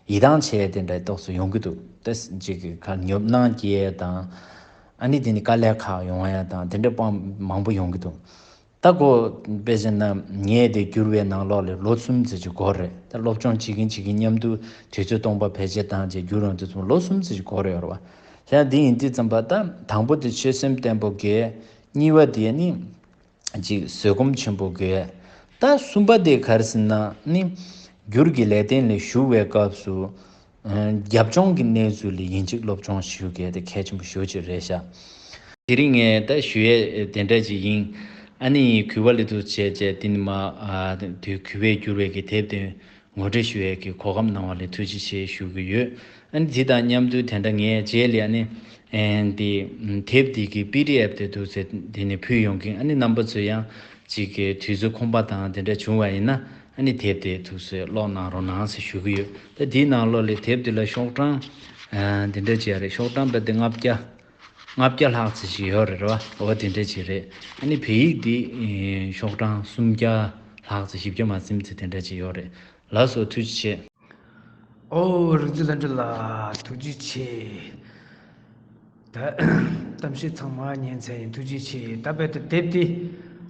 ཡིད་ཐང་ཆད་དེ་འདྲ་ཏོག་ཙམ་ཡོང་གི་འདུག་ད་ཅིག་གི་ཁ་ཉོབ་སྣང་སྐྱེ་ཡ་དང་། ཨ་ནི་དེ་ནི་དཀའ་ལས་ཁག་ཡོང་ཡ་དང་དེ་འདྲ་སྤང་མང་པོ་ཡོང་གི་འདུག་ད་ཁོ་དཔེ་བྱས་ན་ངས་དེ་བསྒྱུར་བའི་ནང་ལོགས་ལ་ལོ་གསུམ་ཙམ་ཅིག་འགོར་རེད། ད་སློབ་སྦྱོང་བྱེད་ཀྱིན་བྱེད་ཀྱིན་མཉམ་དུ་དུས་ཚོད་སྟོང་པ་བེད་སྤྱད་བཏང་བྱས་བསྒྱུར་ཡོང་དུས་ཙམ་ལོ་གསུམ་ཙམ་ཅིག་འགོར་ཡོད་རེད་བ། ཡང་དེ་ཡིན་དུས་ཙམ་པ་ད་དང་པོ་དེ་ཆོད་སེམས་བརྟན་པོ་དགོས། གཉིས་པ་དེ་ནི་ཅིག་བཟོད་སྒོམ་ཆེན་པོ་དགོས། ད་གསུམ་པ་དེ་ག་རེ་ཟེར་ན་ནི་བསྒྱུར་གྱི་ལས་དོན་ལ་ཞུགས་པའི་སྐབས་སུ་རྒྱབ་ལྗོངས་ཀྱི་གནས་ཚུལ་ལ་ཡིན་གཅིག་སློབ་སྦྱོང་ཞུ་དགོས་དེ་གལ་ཆེན་པོ་ཞེ་པོ་ཅིག་རེད་ཤག་དེ་རིང་ངས་ད་ཞུ་ཡས་དེ་འདྲ་ཅིག་ཡིན། ཨ་ནི་གུས་པ་ལས་ཐུགས་རྗེ་ཆེ། དེ་ནི་མ་ཨ་དུས་གུས་པས་བསྒྱུར་བའི་གི་དེབ་དེ་ངོ་སྤྲོད་ཞུ་ཡས་ཀྱི་གོ་སྐབས་གནང་བ་ལ་ཐུགས་རྗེ་ཆེ་ཞུ་གི་ཡོད། ཨ་ནི་དེ་དང་མཉམ་དུ་དེ་འདྲ་ངས་རྗེས་ལ་ཨ་ནི་ཨེ་འདི་དེབ་འདི་གི་པི་ཌི་ཨེཕ་དེ་འདུག་ཟེར་དེ་ནས་ཕུལ་ཡོང་གི། ཨ་ནི་རྣམ་པ་ཚོས་ཡང་ཅིག་གི་དུས་ཚོད་ཁོམ་པ་དང་དེ་འདྲ་བྱུང་བ་ཡིན་ན་ཨ་ནི་དེབ་དེ་ཐུགས་སྲས་ཀློག་གནང་རོགས་གནང་ཟེར་ཞུ་གི་ཡོད། ད་དེའི་ནང་ལོགས་ལས་དེབ་དེ་ལ་ཤོག་གྲངས་ཨ་དེ་འདྲ་ཅིག་ཡ་རེད། ཤོག་གྲངས་དཔེ་དེ་ལྔ་བརྒྱ། ལྔ་བརྒྱ་ལྷག་ཙམ་ཞིག་ཡོད་རེད་ར་བ། འོ་དེ་འདྲ་ཅིག་རེད། ཨ་ནི་བོད་ཡིག་འདི་ཨེ་ཤོག་གྲངས་སུམ་བརྒྱ་ལྷག་ཙམ། བཞི་བརྒྱ་མ་ཟིན་ཙམ་དེ་འདྲ་ཅིག་ཡོད་རེད། ལགས་སོ། ཐུགས་རྗེ་ཆེ། ཨོ་རིག་འཛིན་ལྷ་འབྲི་ལགས་ཐུགས་རྗེ་ཆེ། ད་གཏམ་བཤད་ཚང་མ་ཉན་ཚར་ཡིན། ཐུགས་རྗེ་ཆེ། ད་དཔེ་དེ་དེབ་དེ་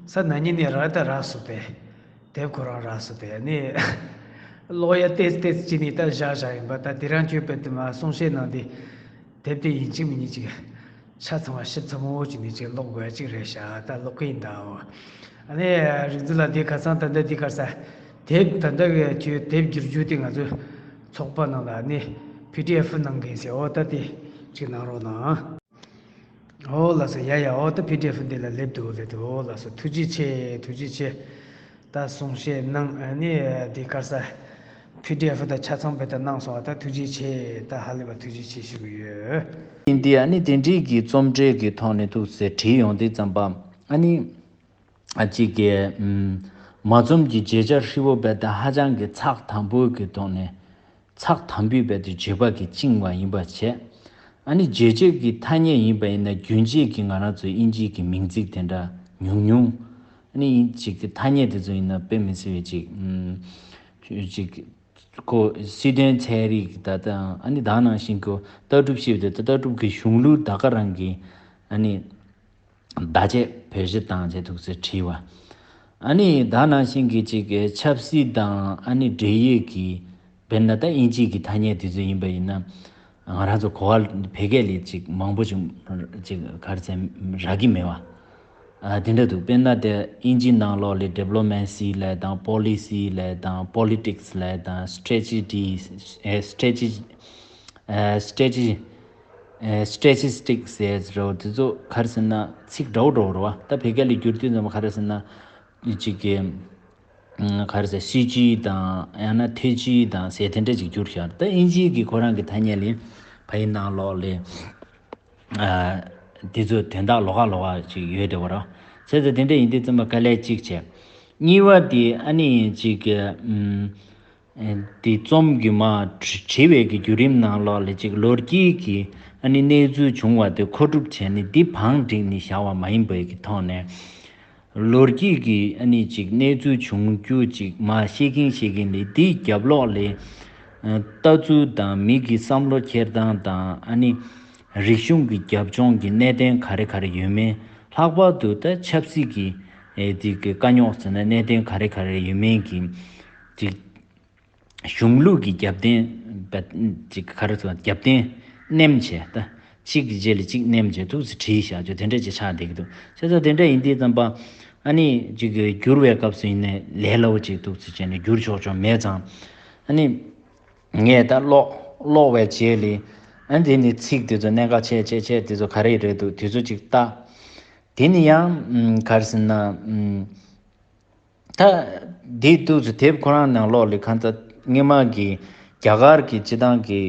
ས་ན་ཉིན་ནས་རག་ད་རག་སོང་པས། དེབ་ཁོ་རང་རག་སོང་པས། ཨ་ནི་ཀློག་ཡ་ཏེས་ཏེས་ཅི་ནས་ད་བཞག་བཞག་ཡིན་པ། ད་དེ་རང་ཁྱོད་དཔེ་དེ་མ་གསུང་བཤད་གནང་དེ། དེབ་དེ་ཡིན་གཅིག་མིན་གཅིག་ཆ་ཚང་བ་ཞིབ་ཚགས་པོ་ཅིག་ནས་ཅིག་ཀློག་དགོས་ཡ་ཅིག་རེད་ཤག་ད་ཀློག་གི་ཡིན་ད། འོ། ཨ་ནི་རིག་འཛིན་ལགས་འདི་ཁ་སང་ད་ལྟ་འདི་ག་རེ་ཟ། དེབ་ད་ལྟ་གི་ཁྱོད་དེབ་བསྒྱུར་རྒྱུ་དེ་ང་ཚོའི་ཚོགས་པ་ནང་ལ་ཨ་ནི་པི་ཌི་ཨེཕ་གནང་གི་ཡིན་ཟེར། འོ་ད་དེ་ཅིག་གནང་རོགས་གནང་། འོ་ལགས་སོ། ཡ་ཡ། འོ་ད་པི་ཌི་ཨེཕ་འདི་ལ་སླེབས་འདུག་སླེབས་འདུག་འོ་ལགས་སོ། ཐུགས་རྗེ་ཆེ། ཐུགས་རྗེ་ཆེ། ད་གསུང་བཤད་གནང་། ཨ་ནི་འདི་ག་རེ་ཟ། པི་ཌི་ཨེཕ་ད་ཆ་ཚང་དཔེ་ད་གནང་སོང་བ། ད་ཐུགས་རྗེ་ཆེ། ད་ཧ་ལས་པ་ཐུགས་རྗེ་ཆེ་ཞུ་གི་ཡོད། ཡིན་དེ་ཨ་ནི་དེ་འདྲའི་གི་རྩོམ་འབྲི་གི་ཐོག་ནས་ཐུགས་སེ་བྲིས་ཡོང་དུས་ཙམ་པ། ཨ་ནི་ཨ་ཅིག་གི་ཨུམ་མ་རྩོམ་གྱི་བརྗོད་བྱ་ཧྲིལ་པོ་དཔེ་ད་ཧ་ཅང་གི་ཚགས་དམ་པོའི་གི་ཐོག་ནས། ཚགས་དམ་པོའི་དཔེ་དེ་བརྗོད་པ་གིས་བཅིངས་པ་ཡིན་པ་བྱས། ཨ་ནི་རྗོད་བྱེད་ཀྱི་ཐ་སྙད་ཡིན་པ་ཡིན་ན་རྒྱུན་ཆད་ཀྱི་ང་རང་ཚོའི་དབྱིན་ཇིའི་གི་མིང་ཚིག་དེ་འདྲ་ཉུང་ཉུང་། ཨ་ནི་དབྱིན་ཇིའི་གི་ཐ་སྙད་དེ་ཚོ་ཡིན་ན་དཔེ་མི་སྲིད་པའི་ཅིག་ཨུམ་ཅིག་ཁོ་སྲིད་དོན་ཚན་རིག་ད་ལྟ་ཨ་ནི་ད་ནང་བཞིན་ཁོ་ལྟ་གྲུབ་ཤེས་པ་དེ་ལྟ་གྲུབ་ཀྱི་གཞུང་ལུགས་ད་ག་རང་གི་ཨ་ནི། བརྡ་ཆད་བེད་སྤྱོད་བཏང་བྱས་ཐུགས་སེ་བྲིས་པ། ཨ་ནི་ད་ནང་བཞིན་གྱི་ཅིག་ཆབ་སྲིད་དང་ཨ་ནི་འབྲེལ་ཡོད་ཀྱི་དཔེར་ན་ད་དབྱིན་ཇིའི་གི་ཐ་སྙད་དེ་ཚོ་ཡིན་པ་ཡིན་ན། ང་རང་ཚོ་གོ་བ་བོད་སྐད་ལས་ཅིག་མང་པོ་ཅིག་ཅིག་ག་རེ་ཟེར་རག་གི་མེད་པ། ཨ་དེ་འདྲ་འདུག་དཔེར་ན་དེ་དབྱིན་ཇིའི་ནང་ལོགས་ལས་ཌི་པི་ལོ་མེ་སི་ལབ་དང་པོ་ལི་སི་ལབ་དང་པོ་ལི་ཊིག་སི་ལབ་དང་སི་ཊེ་ཊི་ཇི་ཨེ་སི་ཊེ་ཊི་ཇི་ཨེ་སི་ཊེ་ཊི་ཇི་ཨེ་སི་ཊེ་ཊི་སི་ཊིག་སི་ཟེར་རོ། དེ་ཚོ་ག་རེ་ཟེར་ན་ཚིག་འདྲ་བོ་འདྲ་བོ་རེད་བ། ད་བོད་སྐད་ལ་བསྒྱུར་དུས་ཙམ་པ་ག་རེ་ཟེར་ན་ཅིག་གི་ག་རེ་ཟེར་སྲིད་སྤྱི་དང་ཡང་ན་ཐེ་སྤྱི་དང་ཟེར་དེ་འདྲ་ཅིག་བསྒྱུར་ཤག་ད་དབྱིན་ཇིའི་གི་ཁོ་རང་གི་ཐ་སྙད་ལ་ཕ་ཡི་ནང་ལོགས་ལ་ཨ་དེ་ཚོ་དོན་དག་ལོགས་ཀ་ལོགས་ཀ་ཅིག་ཡོད་དེ་བ་རེད་བ། བྱས་ཙང་དེ་འདྲ་ཡིན་དུས་ཙམ་པ་དཀའ་ལས་གཅིག་བྱས། གཉིས་པ་དེ་ཨ་ནི་ཅིག་གི་ཨམ། དེ་རྩོམ་གྱི་མ་བྲི་བའི་གི་བརྒྱུད་རིམ་ནང་ལོགས་ལ་ཅིག་ལོ་རྒྱུས་ཀྱི་ཨ་ནི་གནས་ཚུལ་བྱུང་བ་དེ་མཁོ་སྒྲུབ་བྱས་ནས་འདི་བང་བསྒྲིགས་ནས་བཞག་པ་མ་ཡིན་པའི་གི་ཐོག་ནས། ལོ་རྒྱུས་ཀྱི་ཨ་ནི་ཅིག་གནས་ཚུལ་བྱུང་རྒྱུ་ཅིག་མ་ཤེས་མཁན་ཤེས་མཁན་ལས་འདིའི་རྒྱབ་ལོགས་ལ་ལྟ་ཚུལ་དང་མི་གི་བསམ་བློ་འཁྱེར་སྟངས་དང་ཨ་ནི་རིག་གཞུང་གི་རྒྱབ་ལྗོངས་ཀྱི་གནད་དོན་ག་རེ་ག་རེ་ཡོད་མེད། ལྷག་པར་དུ་ད་ཆབ་སྲིད་ཀྱི་དེ་གི་དཀའ་རྙོག་ཟེར་ན་གནད་དོན་ག་རེ་ག་རེ་ཡོད་མེད་ཀྱི་ཅིག་གཞུང་ལུགས་ཀྱི་རྒྱབ་རྟེན་པ་ཅིག་ག་རེ་ཟེར་རྒྱབ་རྟེན་མནན་བྱས། ད་གཅིག་གི་རྗེས་ལ་གཅིག་མནན་བྱས་ཐུགས་སུ་བྲིས་བཞག་རྒྱུ་དེ་འདྲ་ཅིག་ཆགས་བསྡད་ཀྱི་འདུག་བྱས་ཙང་དེ་འདྲ་ཡིན་དུས་ཙམ་པ་ཨ་ནི་ཅིག་བསྒྱུར་བའི་སྐབས་སུ་ཡིན་ནའི་ལས་སླ་བོ་ཅིག་ཐུགས་སུ་བྱས་ནས་བསྒྱུར་ཆོག་ཆོག་མེད་ཙང་། ཨ་ནི་ངས་ད་ཀློག་ཀློག་པའི་རྗེས་ལ་ཨ་ནི་དེ་ནི་ཚིག་དེ་ཚོ་གནད་འགག་ཆེ་ཆེ་ཆེ་དེ་ཚོ་ག་རེ་རེད་འདུག་དེ་ཚོ་ཅིག་ལྟ། དེ་ནི་ཡང་ག་རེ་ཟེར་ན། ད་འདི་འདུག་ཚུལ་དེབ་ཁོ་རང་ནང་ལོགས་ལ་གང་ལྟར་སྔོན་མ་གི་རྒྱ་གར་གྱི་སྤྱི་བཏང་གི་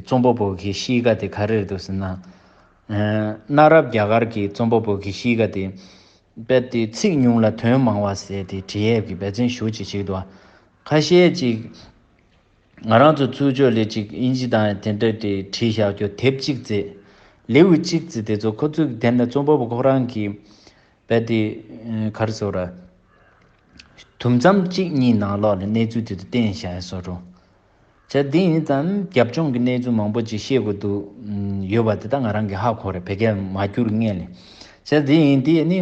རྩོམ་པ་པོ་གི་གཤིས་ཀ་དེ་ག་རེ་རེད་འདུག་ཟེར་ན། གནའ་རབས་རྒྱ་གར་གྱི་རྩོམ་པ་པོ་གི་གཤིས་ཀ་དེ། དཔེ་དེ་ཚིག་ཉུང་ལ་དོན་མང་བ་ཟེར་དེ་བྲིས་ཡས་ཀྱི་འབད་བརྩོན་ཞུ་ཅིག་བྱེད་འདུག་ཁ་ཤས་ཅིག་ང་རང་ཚོ་ཚུར་ཕྱོགས་ལས་ཅིག་དབྱིན་ཇི་དང་དེ་འདྲ་དེ་བྲིས་བཞག་རྒྱུ་དེབ་གཅིག་ཙེ། ལེའུ་གཅིག་ཙེ་དེ་ཚོ་ཁོ་ཚོས་དེ་འདྲ་རྩོམ་པ་པོ་ཁོ་རང་གི་དཔེ་དེ་ག་རེ་ཟེར་ར། དུམ་མཚམས་གཅིག་གཉིས་ནང་ལོགས་ལ་གནས་ཚུལ་དེ་ཚོ་བསྟན་བཞག་ཡ་བཟོ་འདྲ། བྱས་འདི་ཡིན་ཙང་རྒྱབ་ལྗོངས་ཀྱི་གནས་ཚུལ་མང་པོ་ཅིག་ཤེས་དགོས་འདུག་ཡོད་པ་དེ་ད་ང་རང་གི་ཧ་གོ་རེད། བོད་སྐད་མ་བསྒྱུར་སྔོན་ལ། བྱས་འདི་ཡིན་དེ་ནི་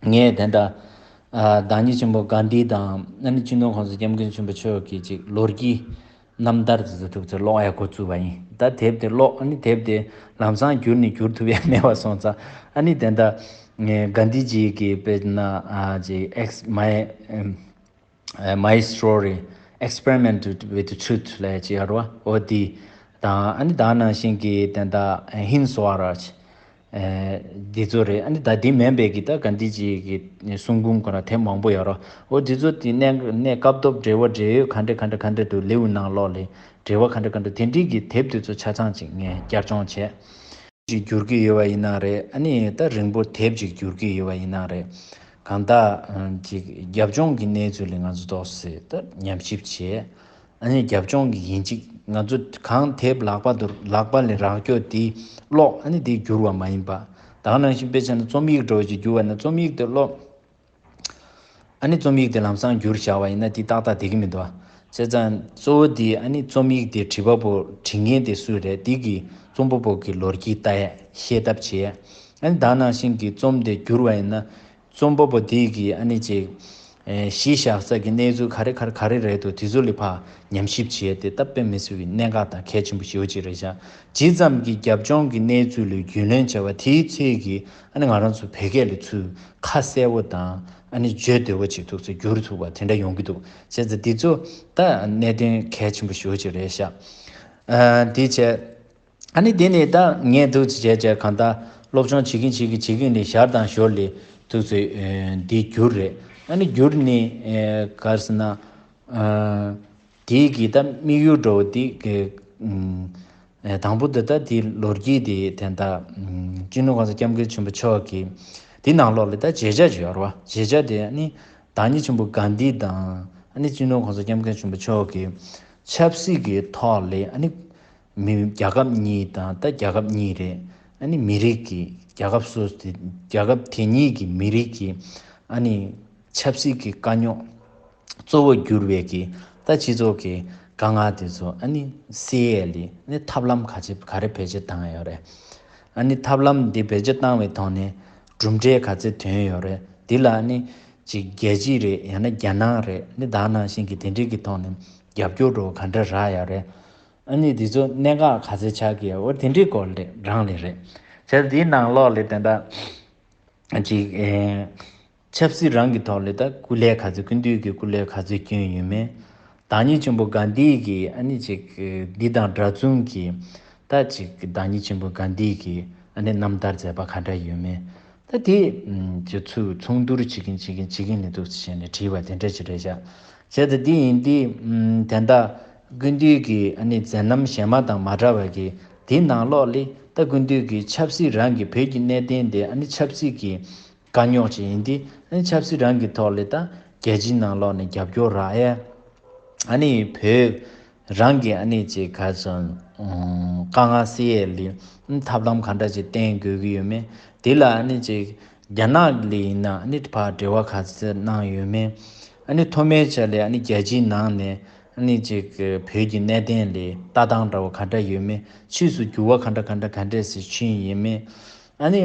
ངས་དེ་འདྲ་ཨ་བདག་ཉིད་ཆེན་པོ་གྷན་དྷི་དང་ཨ་ནི་སྤྱི་ནོར་གོང་ས་སྐྱབས་མགོན་ཆེན་པོ་མཆོག་གི་ཅིག་ལོ་རྒྱུས་རྣམ་ཐར་དེ་ཚོ་ཐུགས་ཚེ་ཀློག་ཡ་འགོ་བཙུགས་པ་ཡིན། ད་དེབ་དེ་ཀློག་ཨ་ནི་དེབ་དེ་ལམ་སང་བསྒྱུར་ནས་བསྒྱུར་ཐུབ་ཡ་མེད་པ་སོང་ཙང་ཨ་ནི་དེ་འདྲ་ངས་གྷན་དྷི་ཇི་གི་དཔེར་ན་ཨ་ཅིག་Ex- My My Story Experiment with Truth ལབ་ཅིག་ཡོད་རེད་བ། འོ་དེ་དང་ཨ་ནི་ད་ནང་བཞིན་གྱི་དེ་འདྲ་Hind Swaraj ཨེ། འདི་ཚོ་རེད། ཨ་ནི་ད་འདི་མིན་པའི་གི་ད་གྷན་དྷི་ཇི་གི་གསུང་འབུམ་ཁོ་ན་དེབ་མང་པོ་ཡོད་ར། འོ་འདི་ཚོ་དེ་གནས་གནས་སྐབས་ཐོབ་འབྲེལ་བ་འབྲེལ་ཡོད་ག་འདྲ་ག་འདྲ་ག་འདྲ་འདུག་ལེའུ་ནང་ལོགས་ལ་འབྲེལ་བ་ག་འདྲ་ག་འདྲ་དེ་འདྲའི་གི་དེབ་དེ་ཚོ་ཆ་ཚང་ཅིག་ངས་བསྐྱར་སྦྱོང་བྱས། ཅིག་བསྒྱུར་གྱི་ཡོད་པ་ཡིན་ན་རེད། ཨ་ནི་ད་རིང་པོ་དེབ་ཅིག་བསྒྱུར་གྱི་ཡོད་པ་ཡིན་ན་རེད། གང་ལྟར་ཅིག་རྒྱབ་ལྗོངས་ཀྱི་གནས་ཚུལ་ལ་ང་ཚོ་ཏོག་ཙམ་ད་ཉམས་ཞིབ་བྱས། ཨ་ནི་རྒྱབ་ལྗོངས་ཀྱི་ཡིན་ཅིག་ང་ཚོ་གང་དེབ་ལག་པ་དུ་ལག་པ་ལ་རག་རྒྱུ་དེ་ཀློག་ཨ་ནི་དེ་བསྒྱུར་བ་མ་ཡིན་པ། ད་ག་ནང་བཞིན་དཔེ་བྱས་ན་རྩོམ་ཡིག་འདྲ་བོ་ཅིག་བསྒྱུར་བ་ན་རྩོམ་ཡིག་དེ་ཀློག་ཨ་ནི་རྩོམ་ཡིག་དེ་ལམ་སང་བསྒྱུར་བཞག་པ་ཡིན་ན་དེ་ཏག་ཏག་བསྡད་ཀྱི་མི་འདུག་བ། བྱས་ཙང་གཙོ་བོ་དེ་ཨ་ནི་རྩོམ་ཡིག་དེ་བྲིས་པ་པོ་བྲིས་མཁན་དེ་སུ་རེད། དེ་གི་རྩོམ་པ་པོ་གི་ལོ་རྒྱུས་ལྟ་ཡ་ཤེས་ཐབས་བྱས། ཨ་ནི་ད་ག་ནང་བཞིན་གྱི་རྩོམ་དེ་བསྒྱུར་བ་ཡིན་ན། རྩོམ་པ་པོ་དེ་གིས་ཨ་ནི་ཅིག་ཨེ། གཞི་བཞག་ས་གི་གནས་ཚུལ་ག་རེ་ག་རེ་ག་རེ་རེད་འདུག་དེ་ཚོ་ལ་ཕར་ཉམས་ཞིབ་བྱས་ཏེ་ད་དཔེ་མི་སྲིད་པའི་གནད་འགག་དང་གལ་ཆེན་པོ་ཞེ་པོ་ཅིག་རེད་ཤག་ཇི་ཙམ་གྱི་རྒྱབ་ལྗོངས་ཀྱི་གནས་ཚུལ་ལ་རྒྱུས་ལོན་བྱས་པ་དེའི་ཚད་ཀྱིས་ཨ་ནི་ང་རང་ཚོ་བོད་སྐད་ལ་ཚུར་ཁ་གསལ་པོ་དང་ཨ་ནི་བརྗོད་འདོད་པོ་ཅིག་ཐུག་ཚེ་བསྒྱུར་ཐུབ་པ་དེ་འདྲ་ཡོང་གི་འདུག་བྱས་ཙང་འདི་ཚོ་ད་གནད་དོན་གལ་ཆེན་པོ་ཞེ་པོ་ཅིག་རེད་ཤག་ཨ། དེ་བྱས། ཨ་ནི་དེ་ནས་ད་ངས་ཐུག་ཚེ་བྱས་བྱས་གང་ལྟར་སློབ་སྦྱོང་བྱེད་ཀྱིན་བྱེད་ཀྱིན་བྱེད་ཀྱིན་ནས་ཞར་དང་ཞོར་ལ་ཐུག་ཚེ་འདི་བསྒྱུར་རེད། ཨ་ནི་བསྒྱུར་ནས་ག་རེ་ཟེར་ན། དེའི་གི་ད་དམིགས་ཡུལ་འདྲ་བོ་དེ་གི་དང་པོ་དེ་ད་དེ་ལོ་རྒྱུས་དེ་དེ་ད་སྤྱི་ནོར་གོང་ས་སྐྱབས་མགོན་ཆེན་པོ་མཆོག་གི་དེ་ནང་ལོགས་ལ་ད་བརྗོད་བྱ་ཅིག་ཡོད་རེད་བ། བརྗོད་བྱ་དེ་ཨ་ནི་བདག་ཉིད་ཆེན་པོ་གྷན་དྷི་དང་ཨ་ནི་སྤྱི་ནོར་གོང་ས་སྐྱབས་མགོན་ཆེན་པོ་མཆོག་གི་ཆབ་སྲིད་ཀྱི་ཐོག་ལ་ཨ་ནི། མི་རྒྱལ་ཁབ་གཉིས་དང་ད་རྒྱལ་ཁབ་གཉིས་རེད། ཨ་ནི་མི་རིགས་ཀྱི་རྒྱལ་ཁབ་སོ་སོ་དེ་རྒྱལ་ཁབ་དེ་གཉིས་ཀྱི་མི་རིགས་ཀྱི་ཨ་ནི་ཆབ་སྲིད་ཀྱི་དཀའ་རྙོག་གཙོ་བོ་གྱུར་བའི་གི་ད་སྤྱི་ཚོགས་ཀྱི་དཀའ་ངལ་དེ་ཚོ་ཨ་ནི་སེལ་ཡས་ལ་ཨ་ནི་ཐབས་ལམ་ག་ཚོད་ག་རེ་བེད་སྤྱོད་བཏང་ཡོད་རེད། ཨ་ནི་ཐབས་ལམ་འདི་བེད་སྤྱོད་བཏང་བའི་ཐོག་ནས་གྲུབ་འབྲས་ག་ཚོད་ཐོན་ཡོད་རེད། འདི་ལ་ཨ་ནི་ཅིག་རྒྱལ་སྤྱི་རེད། ཡང་ན་རྒྱ་ནག་རེད། ཨ་ནི་ད་ནང་བཞིན་གྱི་དེ་འདྲའི་གི་ཐོག་ནས་རྒྱབ་སྐྱོར་འདྲ་བོ་ག་འདྲ་རག་ཡོད་རེད། ཨ་ནི་འདི་ཚོ་གནད་འགག་ག་ཚོད་ཆགས་ཀྱི་ཡོད་འོ་དེ་འདྲའི་སྐོར་ལས་རང་ལས་རེད། བྱས་ཙང་འདིའི་ནང་ལོགས་ལས་དེ་འདྲ་ཅིག་ཨེ། ཆབ་སྲིད་རང་གི་ཐོག་ལས་ད་སྐུ་ལས་ག་ཚོད་སྐུ་མདུན་གྱི་སྐུ་ལས་ག་ཚོད་བསྐྱོན་ཡོད་མེད། བདག་ཉིད་ཆེན་པོ་གྷན་དྷི་གིས་ཨ་ནི་ཅིག་འདི་དང་འདྲ་མཚུངས་ཀྱི་ད་ཅིག་བདག་ཉིད་ཆེན་པོ་གྷན་དྷི་གིས་ཨ་ནི་རྣམ་ཐར་མཛད་པ་ག་འདྲ་ཡོད་མེད། ད་དེ་ཅིག་ཚུར་མཚུངས་བསྡུར་བྱེད་ཀྱིན་བྱེད་ཀྱིན་བྱེད་ཀྱིན་ནས་འདུག་ཟེར་ནས་བྲིས་པ་དེ་འདྲ་ཅིག་རེད་ཤག་བྱས་ཙང་འདི་ཡིན་དུས་ཨམ། དེ་འདྲ་སྐུ་མདུན་གྱི་ཨ་ནི་མཛད་རྣམ་གཞན་མ་དང་མ་འདྲ་བ་གི་དེའི་ནང་ལོགས་ལས་ད་སྐུ་མདུན་གྱི་ཆབ་སྲིད་རང་གི་བོད་ཀྱི་གནད་དོན་དེ་ཨ་ནི་ཆབ་སྲིད་ཀྱི་དཀའ་རྙོག་ཅིག་ཡིན་དུས་ཨ་ནི་ཆབ་སྲིད་རང་གི་ཐོག་ལས་ད་རྒྱལ་སྤྱིའི་ནང་ལོགས་ནས་རྒྱབ་སྐྱོར་རག་ཡས། ཨ་ནི་བོད་རང་གི་ཨ་ནི་ཅིག་ག་ཚོད་དཀའ་ངལ་སེལ་ཡས་ལ་ཐབས་ལམ་ག་འདྲ་ཅིག་བསྟེན་དགོས་ཀྱི་ཡོད་མེད། དེ་ལ་ཨ་ནི་ཅིག་རྒྱ་ནག་ལ་ཡིན་ན་ཨ་ནི་ཕར་འབྲེལ་བ་ག་ཚོད་གནང་ཡོད་མེད། ཨ་ནི་ཐོག་མའི་ཆ་ལ་ཨ་ནི་རྒྱལ་སྤྱིའི་ནང་ནས་ཨ་ནི་ཅིག་བོད་ཀྱི་གནད་དོན་ལ་ལྟ་སྟངས་འདྲ་བོ་ག་འདྲ་ཡོད་མེད། ཕྱིས་སུ་འགྱུར་བ་ག་འདྲ་ག་འདྲ་ག་འདྲ་ཞིག་ཕྱིན་ཡོད་མེད། ཨ་ནི་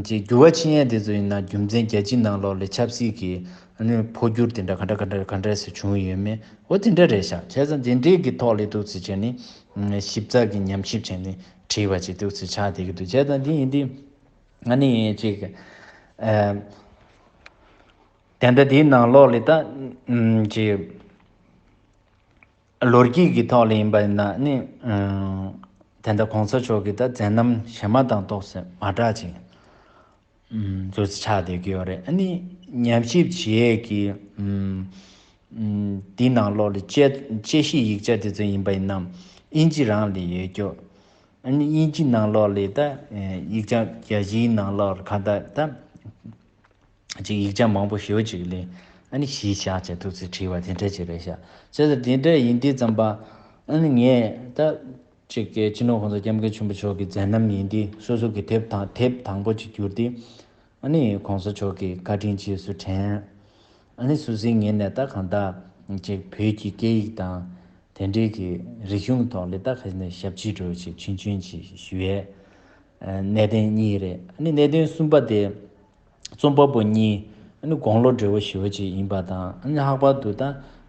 ཅིག་འགྱུར་བ་ཕྱིན་ཡས་དེ་ཚོ་ཡིན་ན་རྒྱུ་མཚན་རྒྱལ་སྤྱིའི་ནང་ལོགས་ལ་ཆབ་སྲིད་ཀྱི་ཨ་ནི་འཕོ་འགྱུར་དེ་འདྲ་ག་འདྲ་ག་འདྲ་ག་འདྲ་ཞིག་བྱུང་ཡོད་མེད། འོ་དེ་འདྲ་རེད་ཤག་བྱས་ཙང་དེ་འདྲའི་གི་ཐོག་ལ་འདུག་ཟེར་བྱས་ནས་ཞིབ་ཚགས་ཀྱི་ཉམས་ཞིབ་བྱས་ནས་བྲིས་པ་ཅིག་འདུག་ཟེར་ཆགས་བསྡད་ཀྱི་འདུག་བྱས་ཙང་འདི་ཡིན་དུས་ཨ་ནི་ཅིག་ཨ། དེ་འདྲ་དེའི་ནང་ལོགས་ལ་ད་ཅིག་ལོ་རྒྱུས་ཀྱི་ཐོག་ལ་ཡིན་པ་ཡིན་ན་ནི་དེ་འདྲ་གོང་ས་མཆོག་གི་ད་མཛད་རྣམ་གཞན་མ་དང་ཏོག་ཙམ་མ་འདྲ་ཅིག་འདུག་ཆགས་བསྡད་ཀྱི་ཡོད་རེད། ཨ་ནི་ཉམས་ཞིབ་བྱེད་ཀྱི་དེའི་ནང་ལོགས་ལ་དཔྱད་དཔྱད་གཞིའི་ཡིག་ཆ་དེ་ཚོ་ཡིན་པ་ཡིན་ན་དབྱིན་ཇི་རང་ལ་ཡོད་རྒྱུ། ཨ་ནི་དབྱིན་ཇི་ནང་ལོགས་ལ་ད་ཡིག་ཆ་རྒྱ་ཡིག་ནང་ལོགས་ག་ད་ད། ཅིག་ཡིག་ཆ་མང་པོ་ཞེ་པོ་ཅིག་ལས་ཨ་ནི་གཞི་བཞག་བྱས་ཐུགས་སུ་བྲིས་པ་དེ་འདྲ་ཅིག་རེད་ཤག་བྱས་ཙང་དེ་འདྲ་ཡིན་དུས་ཙམ་པ་ཨ་ནི་ངས་ད་ཅིག་གི་སྤྱི་ནོར་གོང་ས་སྐྱབས་མགོན་ཆེན་པོ་མཆོག་གི་མཛད་རྣམ་ཡིན་དུས་སོ་སོ་གི་དེབ་དང་དེབ་དང་པོ་ཅིག་བསྒྱུར་ཏེ་ཨ་ནི་གོང་ས་མཆོག་གི་བཀའ་དྲིན་རྗེས་སུ་དྲན། ཨ་ནི་སོ་སོའི་ངོས་ནས་ད་གང་ལྟར་ཅིག་བོད་ཀྱི་སྐད་ཡིག་དང་དེ་འབྲེལ་གྱི་རིག་གཞུང་ཐོག་ལ་ད་ག་ནས་ཞབས་ཕྱི་འདྲ་བོ་ཅིག་ཆུང་ཆུང་ཅིག་ཞུ་ཡས་གནད་དོན་གཉིས་རེད། ཨ་ནི་གནད་དོན་གསུམ་པ་དེ། རྩོམ་པ་པོ་གཉིས་ཨ་ནི་དགུང་ལོ་བགྲེས་པོ་ཞེ་པོ་ཅིག་ཡིན་པ་དང་ཨ་ནི་ལྷག་པར་དུ་ད་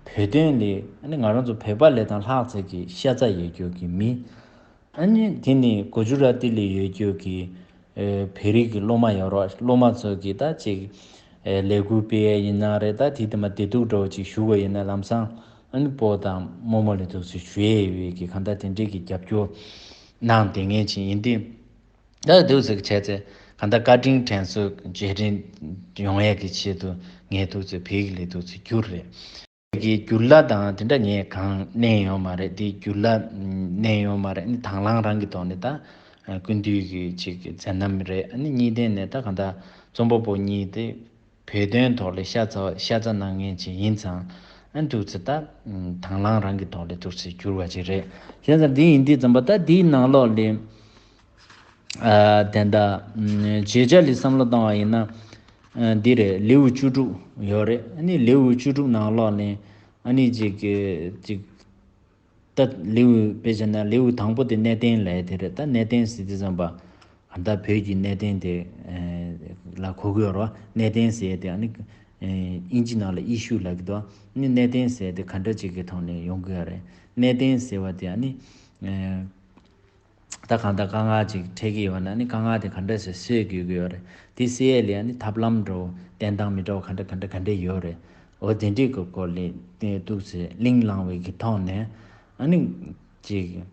བོད་དོན་ལས་ཨ་ནི་ང་རང་ཚོ་བོད་པ་ལས་དང་ལྷག་ཙམ་གྱི་ཤ་ཚ་ཡོད་རྒྱུ་གི་མི། ཨ་ནི་དེ་ནི་གུ་ཇུ་ར་ཏི་ལ་ཡོད་རྒྱུ་གི་ཨེ་བོད་རིགས་ཀྱི་སློབ་མ་ཡོད་རོགས། སློབ་མ་ཚོ་གི་ད་ཅིག་ཨེ་ལས་འགུལ་སྤེལ་ཡས་ཡིན་ན་རེད། ད་དེ་དེ་མ་བདེ་སྡུག་འདྲ་བོ་ཅིག་ཞུ་དགོས་ཡིན་ན་ལམ་སང་ཨ་ནི་སྤོ་དང་རྨོ་མོ་ལ་ཐུགས་སུ་ཞུ་ཡས་ཡོད་གི་གང་ལྟར་དེ་འདྲས་ཀྱི་རྒྱབ་སྐྱོར་གནང་བསྡད་མཁན་ཅིག་ཡིན་དུས། ད་འདུག་ཟེར་བྱས་ཚེ་གང་ལྟར་བཀའ་དྲིན་དྲན་གསོ་རྗེས་དྲན་ཡོང་ཡས་ཀྱི་ཆེད་དུ་ངས་འདུག་ཟེར་བོད་ཡིག་ལ་འདུག་ཟེར་བསྒྱུར་རེད། གི་བསྒྱུར་གླ་དང་དེ་འདྲ་ངས་གང་མནན་ཡོད་མ་རེད། དེ་བསྒྱུར་གླ་མནན་ཡོད་མ་རེད། ཨ་ནི་དང་བླངས་རང་གི་ཐོག་ནས་ད་ཀུན་འདུས་ཀྱི་ཅིག་མཛད་རྣམ་རེད། ཨ་ནི་གཉིས་ལྡན་ནས་ད་གང་ལྟར་རྩོམ་པ་པོ་གཉིས་དེ་བོད་དོན་ཐོག་ལ་ཤ་ཚ་ཤ་ཚ་གནང་མཁན་ཅིག་ཡིན་ཙང་། ཨ་ནི་འདུག་ཚེ་ད་དང་བླངས་རང་གི་ཐོག་ལ་འདུག་ཚེ་བསྒྱུར་བ་ཅིག་རེད། བྱས་ཙང་འདི་ཡིན་དུས་ཙམ་པ་ད་འདིའི་ནང་ལོགས་ལ། ཨ་དེ་འདྲ་ཨམ་བརྗོད་བྱ་ལ་བསམ་བློ་བཏང་བ་ཡིན་ན། ཨ་འདི་རེད། ལེའུ་བཅུ་དྲུག་ཡོད་རེད། ཨ་ནི་ལེའུ་བཅུ་དྲུག་ནང་ལོགས་ནས་ཨ་ནི་ཅིག་ཅིག་ད་ལེའུ་དཔེ་བྱས་ན་ལེའུ་དང་པོ་དེ་གནས་བརྟན་ལབ་ཡ་དེ་རེད། ད་གནས་བརྟན་ཟེར་དུས་ཙམ་པ་གང་ལྟར་བོད་ཀྱི་གནས་བརྟན་དེ་ཨ་ལ་གོ་གི་ཡོད་རེད་བ། གནས་བརྟན་ཟེར་ཡ་དེ་ཨ་ནི་ཨ་དབྱིན་ཇི་ནང་ལ་ཨི་ཤུ་ལབ་ཀྱི་འདུག་ཨ་ནི་གནས་བརྟན་ཟེར་ཡ་དེ་ག་འདྲ་ཅིག་གི་ཐོག་ནས་ཡོང་གི་ཡོད་རེད། གནས་བརྟན་ཟེར་བ་དེ་ཨ་ནི་ཨ། ད་གང་ལྟར་དཀའ་ངལ་ཅིག་འཕྲད་ཀྱི་ཡོད་ན་ཨ་ནི་དཀའ་ངལ་དེ་ག་འདྲ་སེ་སེལ་དགོས་ཀྱི་ཡོད་རེད། དེ་སེལ་ཡས་ལ་ཨ་ནི་ཐབས་ལམ་འདྲ་བོ་བསྟེན་སྟངས་མི་འདྲ་བ་ག་འདྲ་ག་འདྲ་ག་འདྲ་ཡོད་རེད། འོ་དེ་འདྲའི་གི་སྐོར་ལ་དེ་འདུག་ཟེར་གླེང་བསླངས་པའི་གི་ཐོག་ནས་ཨ་ནི་ཅིག་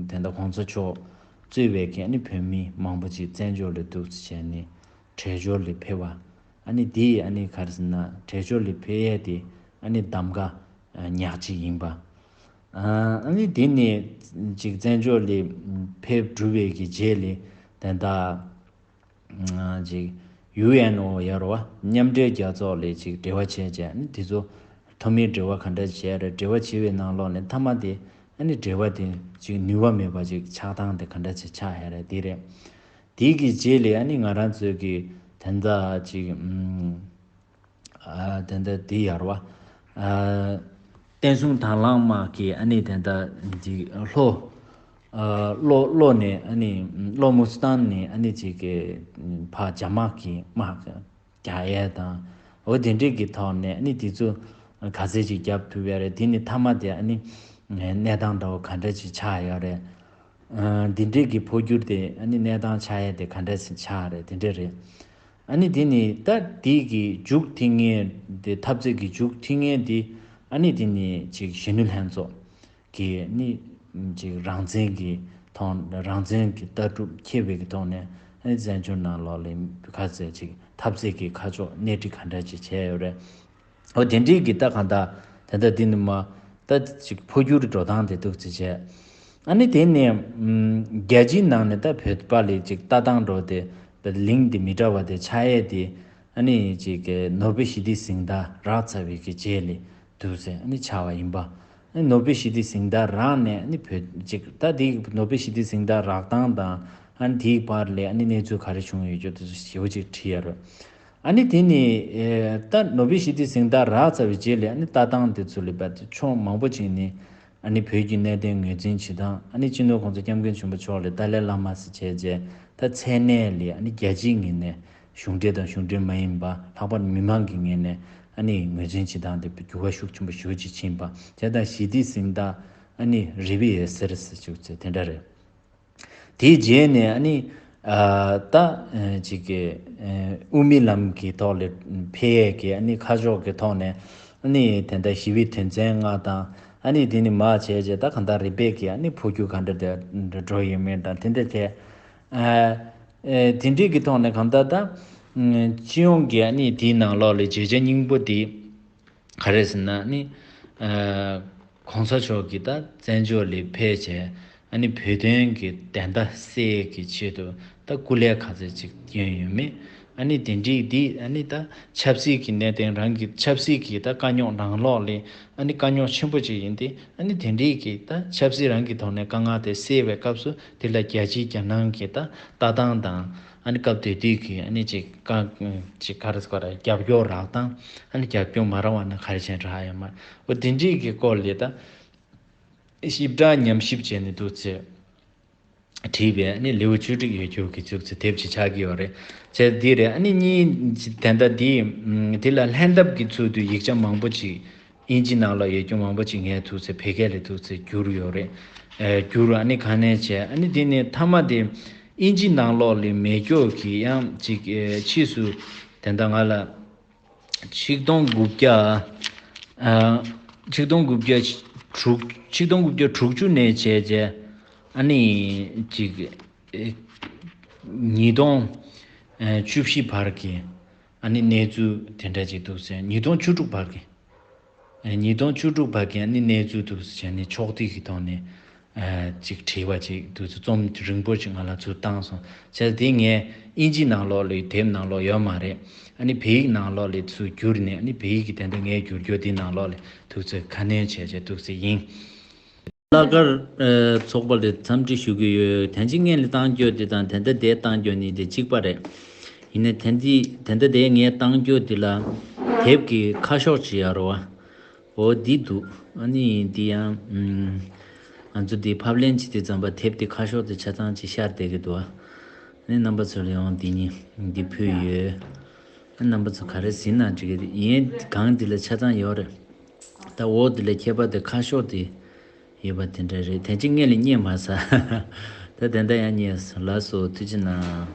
དེ་འདྲ་གོང་ས་མཆོག་གཙོས་པའི་གི་ཨ་ནི་བོད་མི་མང་པོ་ཅིག་བཙན་བྱོལ་ལ་འདུག་ཟེར་བྱས་ནས་བྲོས་བྱོལ་ལ་ཕེབས་པ། ཨ་ནི་དེ་ཨ་ནི་ག་རེ་ཟེར་ན་བྲོས་བྱོལ་ལ་ཕེབས་ཡས་དེ་ཨ་ནི་གདམ་ག་ཉག་གཅིག་ཡིན་པ། ཨ་ནི་དེ་ནས་ཅིག་བཙན་བྱོལ་ལ་ཕེབས་གྲུབ་པའི་གི་རྗེས་ལ་ད་ལྟ་ཅིག་ཡུ་ཨེན་ཨོ་ཡོད་རེད་བ། མཉམ་འབྲེལ་རྒྱལ་ཚོགས་ལ་ཅིག་འབྲེལ་བ་བྱས་བྱས་ཨ་ནི་དེ་ཚོ་ཐོག་མའི་འབྲེལ་བ་ག་འདྲ་བྱས་རེད། འབྲེལ་བ་བྱས་པའི་ནང་ལོགས་ནས་མཐའ་མ་དེ་ཨ་ནི་འབྲེལ་བ་དེ་ཅིག་ནུས་པ་མེད་པ་ཅིག་ཆགས་སྟངས་དེ་ག་འདྲ་ཅིག་ཆགས་ཡ་རེད། དེ་རེད། དེ་གི་རྗེས་ལ་ཨ་ནི་ང་རང་ཚོའི་གི་ད་ལྟ་ཅིག་ཨ་དེ་འདྲ་དེ་ཡར་བ། ཨ་བསྟན་སྲུང་དང་བླངས་དམག་གིས་ཨ་ནི་དེ་འདྲ་འདི་ལྷོ། ཨ་ལྷོ་ལྷོ་ནས་ཨ་ནི་ལྷོ་མུ་སི་ཏན་ནས་ཨ་ནི་ཅིག་གི་ཕ་རྒྱ་དམག་གི་དམག་རྒྱག་ཡས་དང་། འོ་དེ་འདྲས་ཀྱི་ཐོག་ནས་ཨ་ནི་དེ་ཚོ་ག་ཚད་ཅིག་རྒྱབ་ཐུབ་ཡ་རེད། དེ་ནི་མཐའ་མ་དེ་ཨ་ནི་གནས་སྟངས་འདྲ་བོ་ག་འདྲ་ཅིག་ཆགས་ཡོད་རེད། ཨ་འདི་འདྲས་ཀྱི་འཕོ་འགྱུར་དེ་ཨ་ནི་གནས་སྟངས་ཆགས་ཡས་དེ་ག་འདྲ་ཅིག་ཆགས་རེད། དེ་འདྲས་རེད། ཨ་ནི་དེ་ནི་ད་དེ་གི་མཇུག་མཐུད་མཁན་དེ་འཐབ་རྩོད་ཀྱི་མཇུག་མཐུད་མཁན་དེ་ཨ་ནི་དེ་ནི་ཅིག་གཞོན་ནུ་ལྷན་ཚོགས་ཀྱི་ནི་ཅིག་རང་བཙན་གྱི་ཐོག་རང་བཙན་གྱི་ལྟ་གྲུབ་འཁྱེར་བའི་གི་ཐོག་ནས་ཨ་ནི་བཙན་བྱོལ་ནང་ལོགས་ལ་ཁ་ཟས་ཅིག་འཐབ་རྩོད་ཀྱི་ཁ་ཕྱོགས་སྣེ་ཁྲིད་ག་འདྲ་ཅིག་བྱས་ཡོད་རེད། འོ་དེ་འདྲའི་གི་ད་གང་ལྟར་ད་ལྟ་འདི་ནི་མ་ད་ཅིག་འཕོ་འགྱུར་འགྲོ་སྟངས་དེ་འདུག་ཅིག་བྱས། ཨ་ནི་དེ་ནས་ཨམ་རྒྱལ་སྤྱིའི་ནང་ནས་ད་བོད་པ་ལ་ཅིག་ལྟ་སྟངས་འགྲོ་དེ་ད་ལིང་དེ་མི་འདྲ་བ་དེ་ཆགས་ཡས་དེ་ཨ་ནི་ཅིག་གི་ནོ་བེལ་ཞི་བདེའི་གཟེངས་རྟགས་རག་ཚར་བའི་གི་རྗེས་ལ་འདུག་ཟེར་ཨ་ནི་ཆགས་པ་ཡིན་པ། ཨ་ནི་ནོ་བེལ་ཞི་བདེའི་གཟེངས་རྟགས་རག་ནས་ཨ་ནི་བོད་ཅིག་ད་དེ་ནོ་བེལ་ཞི་བདེའི་གཟེངས་རྟགས་རག་སྟངས་དང་ཨ་ནི་དེའི་བར་ལ་ཨ་ནི་གནས་ཚུལ་ག་རེ་བྱུང་ཡོད་རྒྱུ་དེ་ཚོ་ཞེ་པོ་ཅིག་བྲིས་ཡོད་རེད། ཨ་ནི་དེ་ནི་ཨེ་ད་ནོ་བེལ་ཞི་བདེའི་གཟེངས་རྟགས་རག་ཚར་བའི་རྗེས་ལ་ཨ་ནི་ལྟ་སྟངས་དེ་ཚོ་ལ་བར་དུ་ཕྱོགས་མང་པོ་ཅིག་ནས་ཨ་ནི་བོད་ཀྱི་གནད་དོན་ངོས་འཛིན་བྱེད་སྟངས། ཨ་ནི་སྤྱི་ནོར་༸གོང་ས་༸སྐྱབས་མགོན་ཆེན་པོ་མཆོག་ལ་ཏཱ་ལའི་བླ་མ་ཟེར་བྱས་རྗེས་ད་མཚན་གནས་ལ་ཨ་ནི་རྒྱལ་སྤྱིའི་ངོས་ནས་གཞུང་འབྲེལ་དང་གཞུང་འབྲེལ་མ་ཡིན་པ། ལྷག་པར་མི་མང་གི་ངོས་ནས་ཨ་ནི་ངོས་འཛིན་བྱེད་སྟངས་དེ་འགྱུར་བ་ཤུགས་ཆེན་པོ་ཞེ་པོ་ཅིག་ཕྱིན་པ། དེ་དང་ཞི་བདེའི་གཟེངས་རྟགས་ཨ་ནི་རི་བི་ཡེ་སེར་ཟེར་བྱུག་ཚེ་དེ་འདྲ་རེད། དེའི་རྗེས་ནས་ཨ་ནི་ཨ་ད་ཨ་ཅིག་གི་ཨ་དབུ་མའི་ལམ་གྱི་ཐོག་ལ་ཕེབས་ཡས་ཀྱི་ཨ་ནི་ཁ་ཕྱོགས་ཀྱི་ཐོག་ནས་ཨ་ནི་དེ་འདྲ་ཞི་བའི་དོན་ཚན་ལྔ་དང་། ཨ་ནི་དེ་ནི་མ་བྱས་རྗེས་ད་གང་ལྟར་རི་པེག་གི་ཨ་ནི་འཕོ་འགྱུར་ག་འདྲ་དེ་འགྲོ་ཡོད་མེད་དང་དེ་འདྲ་དེ་ཨ་ཨེ་དེ་འདྲའི་གི་ཐོག་ནས་གང་ལྟར་ད་ཨ་སྤྱི་ཡོངས་ཀྱི་ཨ་ནི་དེའི་ནང་ལོགས་ལ་བརྗོད་བྱ་སྙིང་པོ་དེ་ག་རེ་ཟེར་ན་ནི། ཨ་གོང་ས་མཆོག་གིས་ད་བཙན་བྱོལ་ལ་ཕེབས་བྱས་ཨ་ནི་བོད་དོན་གྱི་བདེན་མཐའ་གསལ་གྱི་ཆེད་དུ་ད་སྐུ་ལས་ག་ཚོད་ཅིག་བསྐྱོན་ཡོད་མེད། ཨ་ནི་དེ་འདྲའི་འདི་ཨ་ནི་ད་ཆབ་སྲིད་ཀྱི་གནད་དོན་རང་གི་ཆབ་སྲིད་ཀྱི་ད་དཀའ་རྙོག་ནང་ལོགས་ལ་ཨ་ནི་དཀའ་རྙོག་ཆེན་པོ་ཅིག་ཡིན་ཏེ། ཨ་ནི་དེ་འདྲའི་གི་ད་ཆབ་སྲིད་རང་གི་ཐོག་ནས་དཀའ་ངལ་དེ་སེལ་བའི་སྐབས་སུ་དེ་ལ་རྒྱལ་སྤྱིའི་རྒྱལ་ནང་གི་ད་ལྟ་སྟངས་དང་། ཨ་ནི་སྐབས་དེ་དུས་ཀྱི་ཨ་ནི་ཅིག་བཀའ་ཅིག་ག་རེ་ཟེར་དགོས་རེད། རྒྱབ་སྐྱོར་རག་སྟངས། ཨ་ནི་རྒྱབ་སྐྱོར་མ་རག་པ་ན་ག་རེ་བྱས་རག་ཡོད་མ་རེད། འོ་དེ་འདྲའི་གི་སྐོར་ལ་ད་ཞིབ་ཕྲ་ཉམས་ཞིབ་བྱས་ནས་འདུག་ཚེ་བྲིས་པའི་ཨ་ནི་ལེའུ་བཅུ་དྲུག་ཡོད་རྒྱུ་གི་ཚུགས་ཚེ་དེབ་ཅིག་ཆགས་ཀྱི་ཡོད་རེད། བྱས་འདི་རེད། ཨ་ནི་གཉིས་དེ་འདྲ་འདི་དེ་ལ་ལྷན་ཐབས་ཀྱི་ཚུལ་དུ་ཡིག་ཆ་མང་པོ་ཅིག་དབྱིན་ཇི་ནང་ལ་ཡོད་རྒྱུ་མང་པོ་ཅིག་ངས་ཐུགས་ཚེ་བོད་སྐད་ལ་ཐུགས་ཚེ་བསྒྱུར་ཡོད་རེད། ཨེ་བསྒྱུར་ཨ་ནི་ག་ནས་བྱས། ཨ་ནི་དེ་ནས་མཐའ་མ་དེ་དབྱིན་ཇི་ནང་ལོགས་ལ་མེད་རྒྱུ་གི་ཡང་ཅིག་ཨེ་ཕྱིས་སུ་དེ་འདྲ་ང་ལ་ཆིག་སྟོང་དགུ་བརྒྱ་ཨ་ཆིག་སྟོང་དགུ་བརྒྱ་དྲུག་ཆིག་སྟོང་དགུ་བརྒྱ་དྲུག་ཅུ་ནས་བྱས་རྗེས་ཨ་ནི་ཅིག་ཨེ། ཉིས་སྟོང་བཅུ་བཞི་བར་གྱི་ཨ་ནི་གནས་ཚུལ་དེ་འདྲ་ཅིག་འདུག་ཟེར། ཉིས་སྟོང་བཅུ་དྲུག་བར་གྱི། ཉིས་སྟོང་བཅུ་དྲུག་བར་གྱི་ཨ་ནི་གནས་ཚུལ་འདུག་ཟེར་བྱས་ནས་ཕྱོགས་བསྡུས་ཀྱི་ཐོག་ནས་ཨ་ཅིག་བྲིས་པ་ཅིག་འདུག་ཟེར། རྩོམ་རིང་པོ་ཅིག་ང་ལ་ཚུར་བཏང་སོང་། བྱས་ཙང་དེ་ངས་ཨིན་ཇི་ནང་ལོགས་ལ་དེབ་ནང་ལོགས་ཡོད་མ་རེད། ཨ་ནི་བོད་ཡིག་ནང་ལོགས་ལ་ཚུར་བསྒྱུར་ནས། ཨ་ནི་བོད་ཡིག་གི་དེ་འདྲ་ངས་བསྒྱུར་རྒྱུ་དེ་ནང་ལོགས་ལ་འདུག་ཟེར་ཁ་སྣོན་བྱས་བྱས་འདུག་ཟེར་ཡིན། བླ་དཀར་ཚོགས་པ་ལ་འཚམས་འདྲི་ཞུ་གི་ཡོད། དན་ཅིག་ངན་ལ་བཏང་རྒྱུ་དེ་དང་དེ་འདྲ་དེ་བཏང་རྒྱུ་གཉིས་དེ་གཅིག་པ་རེད། ཡིན་ནའི་དེ་འདི་དེ་འདྲ་དེ་ངས་བཏང་རྒྱུ་དེ་ལ་དེབ་ཀྱི་ཁ་ཤོག་ཅིག་ཡོད་རེད་བ། འོ་འདི་འདུག། ཨ་ནི་འདི་ཡང་ཨམ། ང་ཚོ་འདི་ཕབ་ལེན་བྱེད་དུས་ཙམ་པ་དེབ་དེ་ཁ་ཤོག་དེ་ཆ་ཚང་ཅིག་ཤར་བསྡད་ཀྱི་འདུག། ཨ་ནི་རྣམ་པ་ཚོ་ལ་ཡང་འདི་གཉིས་འདི་ཕུལ་ཡོད། ཨ་རྣམ་པ་ཚོ་ག་རེ་ཟིན་ན་འགྲིག་གི་རེད། ཡིན་གང་འདི་ལ་ཆ་ཚང་ཡོད་རེད། ད་འོ་འདི་ལ་ཁྱད་པར་དེ་ཁ་ཤོག་དེ་ཡོད་པ་དེ་འདྲ་རེད། དན་ཅིག་ངན་ལ་རྙེད་མ་ས། ད་དེ་འདྲ་ཡང་རྙེད་སོང་། ལགས་སོ། ཐུགས་རྗེ་གནང་།